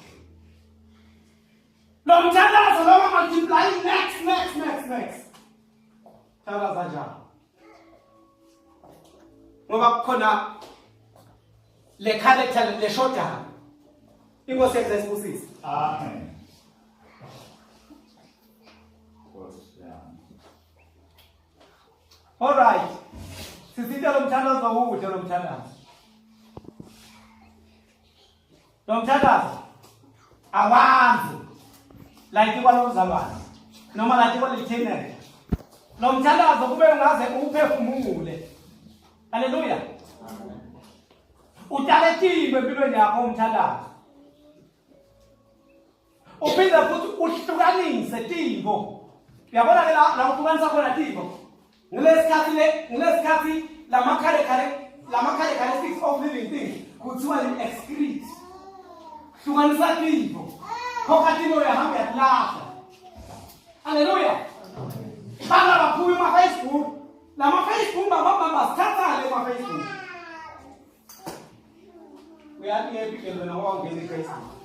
Lo mthandazo noma multiply next next next next. Thandaza njalo. Ngoba kukhona le character le shodayo. Inkosi yethu isibusise. Amen. Nkosi yami. All right. Sisithe lo mthandazo uwude lo mthandazo. Lo mthandazo awanzi like kwalo mzalwane noma like kwale teenager. Lo mthandazo kube ungaze uphefumule. Haleluya. Utale timbe empilweni yakho umthandazo. Uphinde futhi uhlukanise tintfo. Uyabona ke la la uhlukanisa khona tintfo. Ngilesikhathi le ngilesikhathi lamakhale khale lamakhale characteristics of living things kuthiwa ni excrete. Hlukanisa tintfo. Khokha tintfo uyahamba uyatilahla. Haleluya. Bana baphuma ema Facebook. Lama Facebook baba baba sithatha le ma Facebook. Uyathi ngephi ke wena wawungena eFacebook.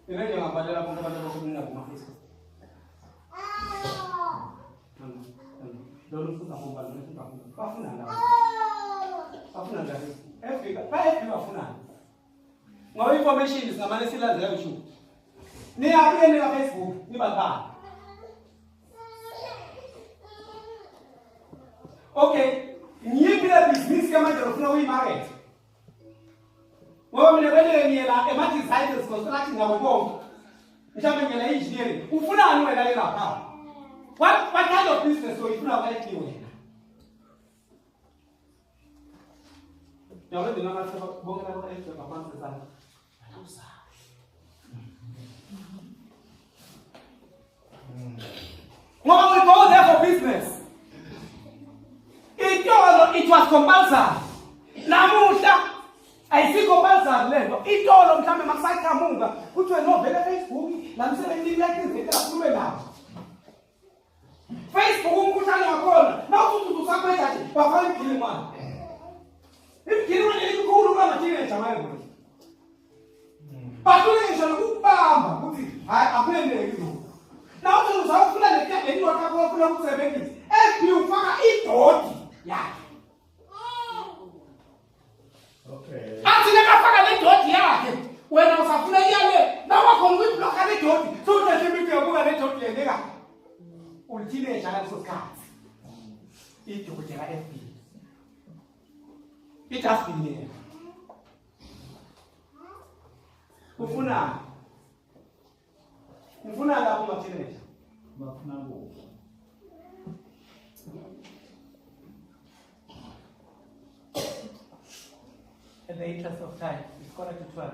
Mina nje ngabhalela bonke abantu abakhuluma nabo kuma-Facebook. Lolu futhi akumbali, lolu futhi akumbali. Bafuna la. Bafuna la. Efika, bayefika bafunani. Ngoba information singamane silandela YouTube. Niyakuyeni ka Facebook, nibalibala. Okay, ngiyiphi le business ke manje ofuna ukuyimarket? Ngoba mina kweleke ngiyela ema-designers construction nabo bonke. Mhlawumbe ngiyela engineering. Ufunani wena ke lapha? What kind of business oyifuna kwayiphi wena? Yabo nina ngathi bonke labo ngaphansi kwesandla. Ngoba we go there for business. Itolo it was compulsory. Namuhla ayisikho compulsory lento. Itolo mhlambe makusaqhamuka kuthiwe no vele Facebook la msebenzi uyaqinzela khulume nabo. Facebook umkhuhlane wakhona nawuthi usaqeda nje wafaka igili manje. Ama-teenager mayekuhle bahlule ngisho nokukubamba ukuthi hhayi akulendeki lokhu. Nawuthi uzawufuna le ndoda yakho ofuna ukusebenzisa FB ufaka idoti yakhe. Okay. Athi nakafaka le doti yakhe wena usafuna iyale nawakhona ukuyibhlokha le doti sewuthathe imithi yobuka le doti lendeka uliteenager ngaleso sikhathi idoti ka-FB idustbin yena ufunani ufuna lapho mateenager Bafuna kufa. In the interest of time, it's 11:45.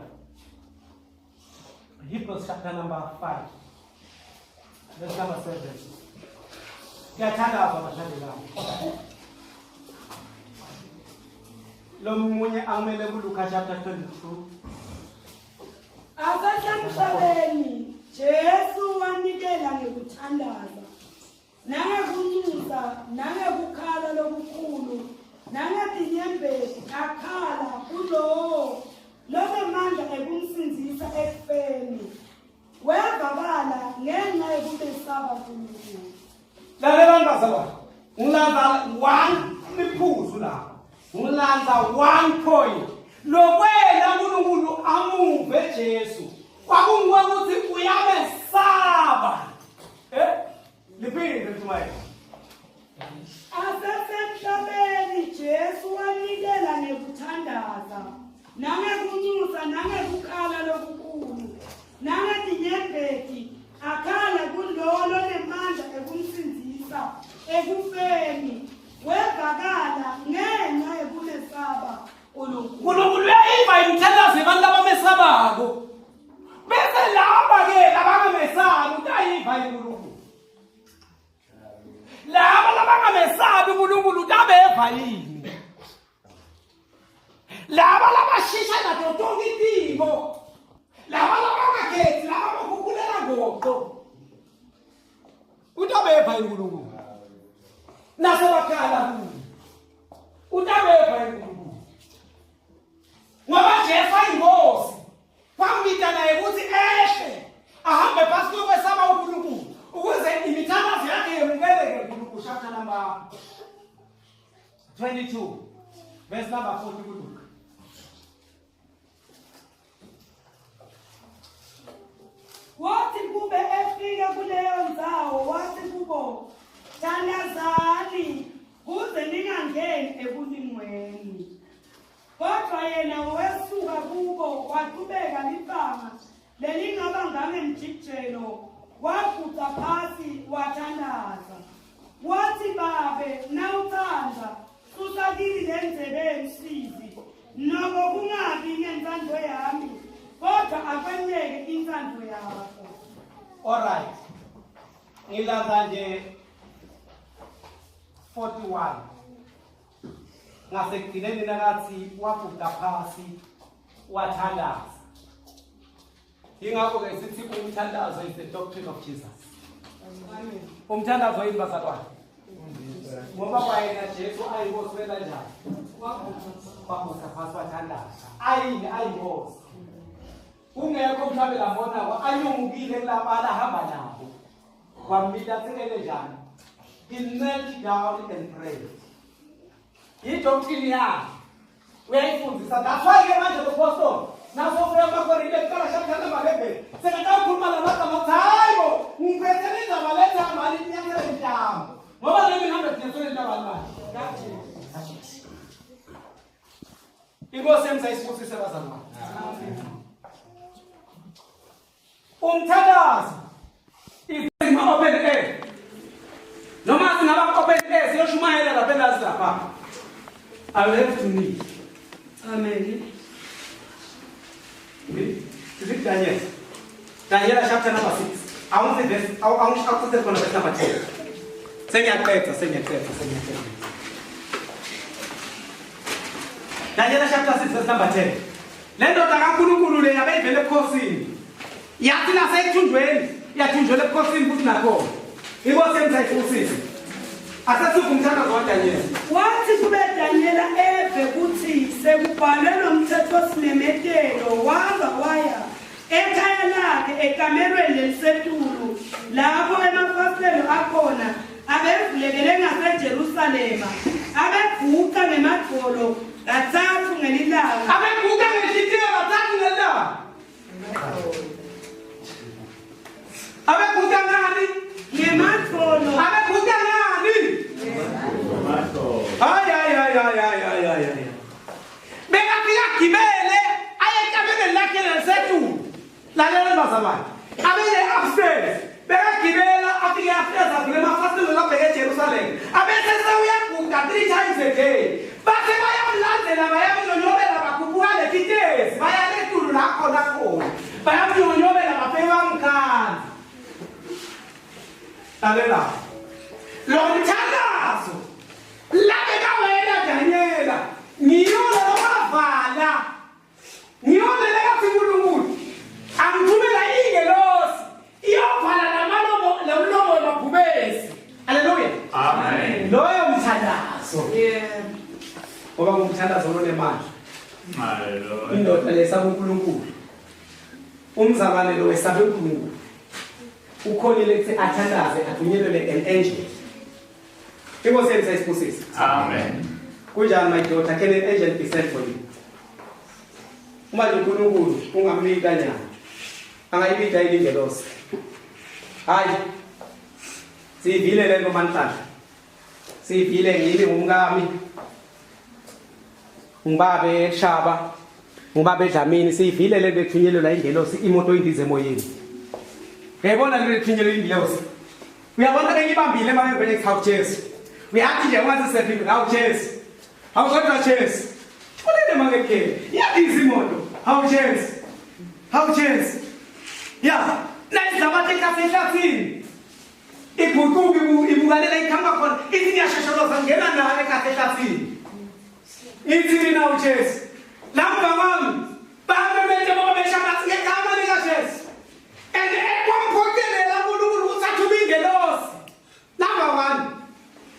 Hebrews chapter number 5, verse number 7. Ngiyathandaza bathandekayo. Lo munye amele kuLuka chapter 22. Asesemhlabeni Jesu wanikela ngekuthandaza nangekunxusa nangekukhala lokukhulu nangetinyembezi akhala kulowo lonemandla ekumsindzisa ekufeni wevakala ngenxa yokumesaba uNkulunkulu. Lalelani bazalwane. Ngilanza one liphuzu lapha. Ngilanza one point. Lokwena uNkulunkulu amuve Jesu. Kwakungukuthi uyamesaba. Eh? Liphinde Mshumayeli. Asesemhlabeni Jesu wanikela ngekuthandaza nangekunxusa nangekukhala lokukhulu nangetinyembeti akhala kulowo lonemandla ekumsindzisa ekufeni wevakala ngenxa yokumesaba uNkulunkulu. uNkulunkulu uyayiva imithandazo yabantu abamesabako. Bese laba ke labangamesabi utayiva uNkulunkulu. Laba labangamesabi uNkulunkulu utabeva yini? Laba labashisha nato tonke itimo. Laba labangakhethi laba bakhukhulela ngoqo. Utabeva uNkulunkulu. Nasebakhala kuye. Utabeva uNkulunkulu. Ngoba Jesu ayingozi. Kwambita naye ukuthi ehle ahambe phasi kokwesaba uNkulunkulu ukuze imithandazo yakhe yemukeleke uNkulunkulu. Chapter number 22 verse number 40 kuLuka. Wathi kube efika kuleyo ndzawo wathi kubo thandazani kuze ningangeni ekulingweni. Kodwa yena wesuka kubo waqhubeka libanga lelingaba ngangemjikijelo waguqa phasi wathandaza. Wathi babe nawuthanda susa kimi le ndzebe yomsizi noko kungabi ngentsando yami kodwa akwenzeke intsando yakho. All right. Ngilaza nje 41. Ngasekugcineni nakathi waguqa phasi wathandaza. Ingakho ke sithi umthandazo is the doctrine of Jesus. Amen. Umthandazo yini bazalwane? Ngoba kwayena Jesu ayinkosi wena njani? Waguqa phasi wathandaza. Ayini ayinkosi. Kungekho mhlawumbe lambonako anyungukile kulabala ahamba nabo. Kwamita thekele njani? He knelt down and prayed. Idoctrine yakhe uyayifundisa. That's why ke manje lo pastor nasofika emakorinte kuqala chapter number 11 sekatawukhuluma lamagama ukuthi hayi bo ngiphethele indaba lethamba linyathele intambo ngoba nami ngihambe nginyathele intambo manje. Inkosi yami sayisibusise bazalwane. Umthandazo izima open air. Noma singaba open air siyoshumayela lapha endazi lapha. I will have to kneel. Amen. Is it Daniel? Daniel chapter number 6. I want to verse I want to khona verse number 10. Sengiyaqeda, sengiyaqeda, sengiyaqeda. Daniel chapter 6 verse number 10. Le ndoda kaNkulunkulu le yabe ivele ebukhosini. Yathi nasekuthunjweni, yathunjwela ebukhosini futhi nakhona. Inkosi yami sayifusile. Asasuke umthandazo waDanyela. Wathi kube Danyela eve kuthi sekubhalwe lo mthetho-simemetelo, wahamba waya ekhaya lakhe ekamerweni lelisetulu, lapho emafasitelo akhona abevulekele ngaseJerusalema, abeguqa ngemadolo kathathu ngelilanga. Abeguqa ngenhliziyo kathathu ngelilanga. Abeguqa ngani? Ngemadolo. Abeguqa ngani? Hayi hayi hayi hayi hayi hayi hayi. Bekafika agibele aye ekamerweni lakhe lelisetulu. Lalela bazalwane. Abele upstairs. Bekagibela afike upstairs avule emafasitelo labheke eJerusalem. Abese sewuyaguqa 3 times a day. Base bayamlandela bayamnyonyobela bakhuphuka letitezi baya letulu la khona khona. Bayamnyonyobela bafike bamkhandla. Lalela. Lo mthandazo labe kawena Daniela ngiyona lowavala ngiyona lekathi uNkulunkulu angithumela ingelosi iyovala namalomo lomlomo wamabhubesi. Haleluya, amen. Loyo mthandazo, yebo, ngoba ngumthandazo onemandla. Haleluya. Indoda lesaba uNkulunkulu, umzalwane lo wesaba uNkulunkulu, ukhonile ukuthi athandaze athunyelele an angel. Inkosi yethu sayisibusisa. Amen. Kunjani my daughter, can an angel be sent for you? Uma nje uNkulunkulu ungamnika nyana, angayibida yini ingelosi? Hayi, siyivile le nto manhlanhla, siyivile. Ngimi ngumkami, ngibabe eshaba, ngibabe edlamini, siyivile le nto ethunyelelwa ingelosi, imoto indize emoyeni. Uyayibona le nto ethunyelelwa ingelosi? Uyabona ke ngibambile manje ngibele hawu Jesu. Uyathi nje ungathi sephile hawu Jesu. Hawu kodwa Jesu. Ulele make ke. Iyadiza imoto. Hawu Jesu. Hawu Jesu. Ya, nayizabathe kasehlathini. Iguquka ibukalela ikhamba khona. Ithi ngiyashesholoza ngena nawe kasehlathini. Ithi mina uJesu. Lapha kwami bamemete ngoba beshabathi ngegama lika Jesu. And ekwamphoqelela uNkulunkulu ukuthi athume ingelosi. Number 1.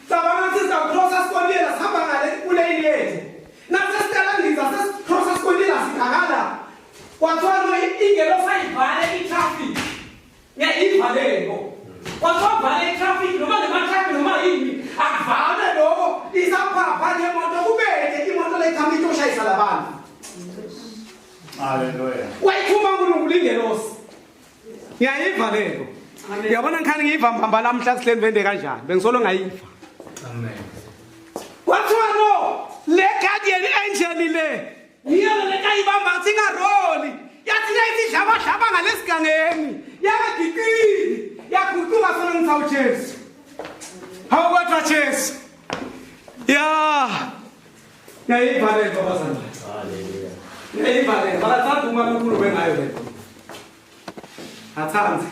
Cabanga ukuthi sizawukrosa sikonile sihamba ngale kulane yethu. Nathi sesiqala ndiza sesikrosa sikonile singakala. Kwathiwa no ingelosi ayivale i-traffic. Ngiyayiva lento. Kwathiwa vale i-traffic noma ngema-truck noma yini. Akuvale lokho isaphapha lemoto kubeke imoto lekhamba itoshayisa labantu. Haleluya. Wayithuma uNkulunkulu ingelosi. Ngiyayiva lento. Uyabona ngikhani ngiyiva mbamba lamhla sihleni vende kanjani? Bengisolo ngayiva. Amen. Kwathiwa no le guardian angel le ngiyona le kayibamba ngathi ingaroli. Yathi nayithi dlaba dlaba ngalesigangeni. Yakagiqini. Yaguquka sona ngithi hawu Jesu. Hawu kodwa Jesu. Ya. Ngiyayiva lento bazalwane. Haleluya. Ngiyayiva lento. Bakathanda uma uNkulunkulu ngayo lento. Athandi.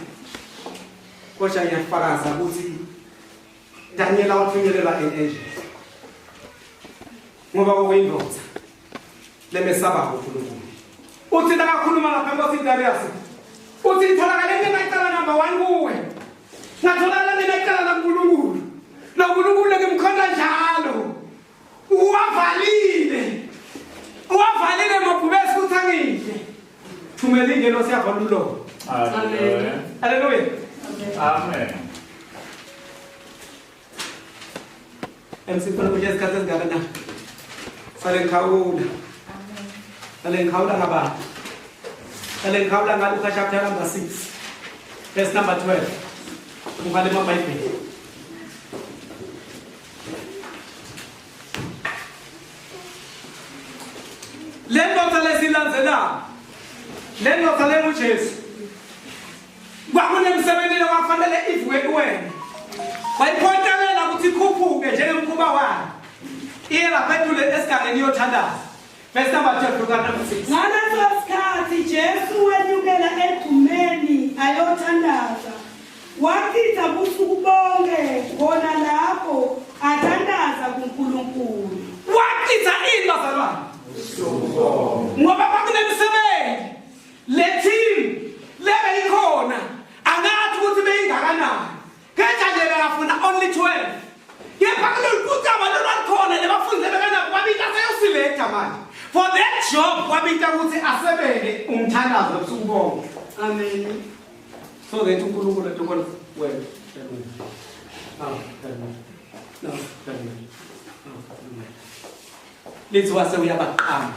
Kodwa ngiyafakaza ukuthi Daniela wathunyelelwa an angel. Ngoba kwakuyindoda lemesaba uNkulunkulu. Uthi nakakhuluma lapha enkosini Darius, uthi itholakale nginacala number 1 kuwe. Ngatholakala nginacala laNkulunkulu. Lo Nkulunkulu ngimkhonza njalo. Uwavalile. Uwavalile mabhubesi ukuthi angidle. Thumela ingelosi yavala umlomo. Haleluya. Haleluya. Amen. MC khona kuhle isikhathi esingakanani? Sale ngikhawula. Sale ngikhawula ngabantu. Sale ngikhawula ngaLuka chapter number 6. Verse number 12. Ungale emaBhayibheli. Le ndoda lesilandzelako. Le ndoda lenguJesu. Kwakunemsebenzi lokwafanele ivuke kuwena. Wayiphoqelela ukuthi ikhuphuke njengemkhuba wayo. Iye lapha ethule esigangeni iyothandaza. Verse number 12 Luka number 6. Ngaleso sikhathi Jesu wenyukela egqumeni ayothandaza. Wachitha busuku bonke khona lapho athandaza kuNkulunkulu. Wachitha ini bazalwane? Ngoba kwakunemisebenzi le team lebeyikhona angathi ukuthi beyingakanani. Kepha nje bekafuna only 12. Kepha kulolu kucaba lolwalukhona lebafundi lebekanabo kwabita seyosilekta manje. For that job kwabita ukuthi asebele umthandazo lobusuku bonke. Amen. So that uNkulunkulu etokona wena. No, no, no. Lithi wase uyabaqamba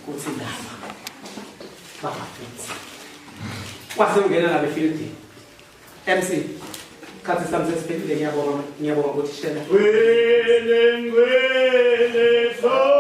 kuthi laba babafuthi. Wase ungena nabo efieldini. MC khathi sami sesiphelile, ngiyabonga, ngiyabonga ukuthi shela. Ngwele ngwele so.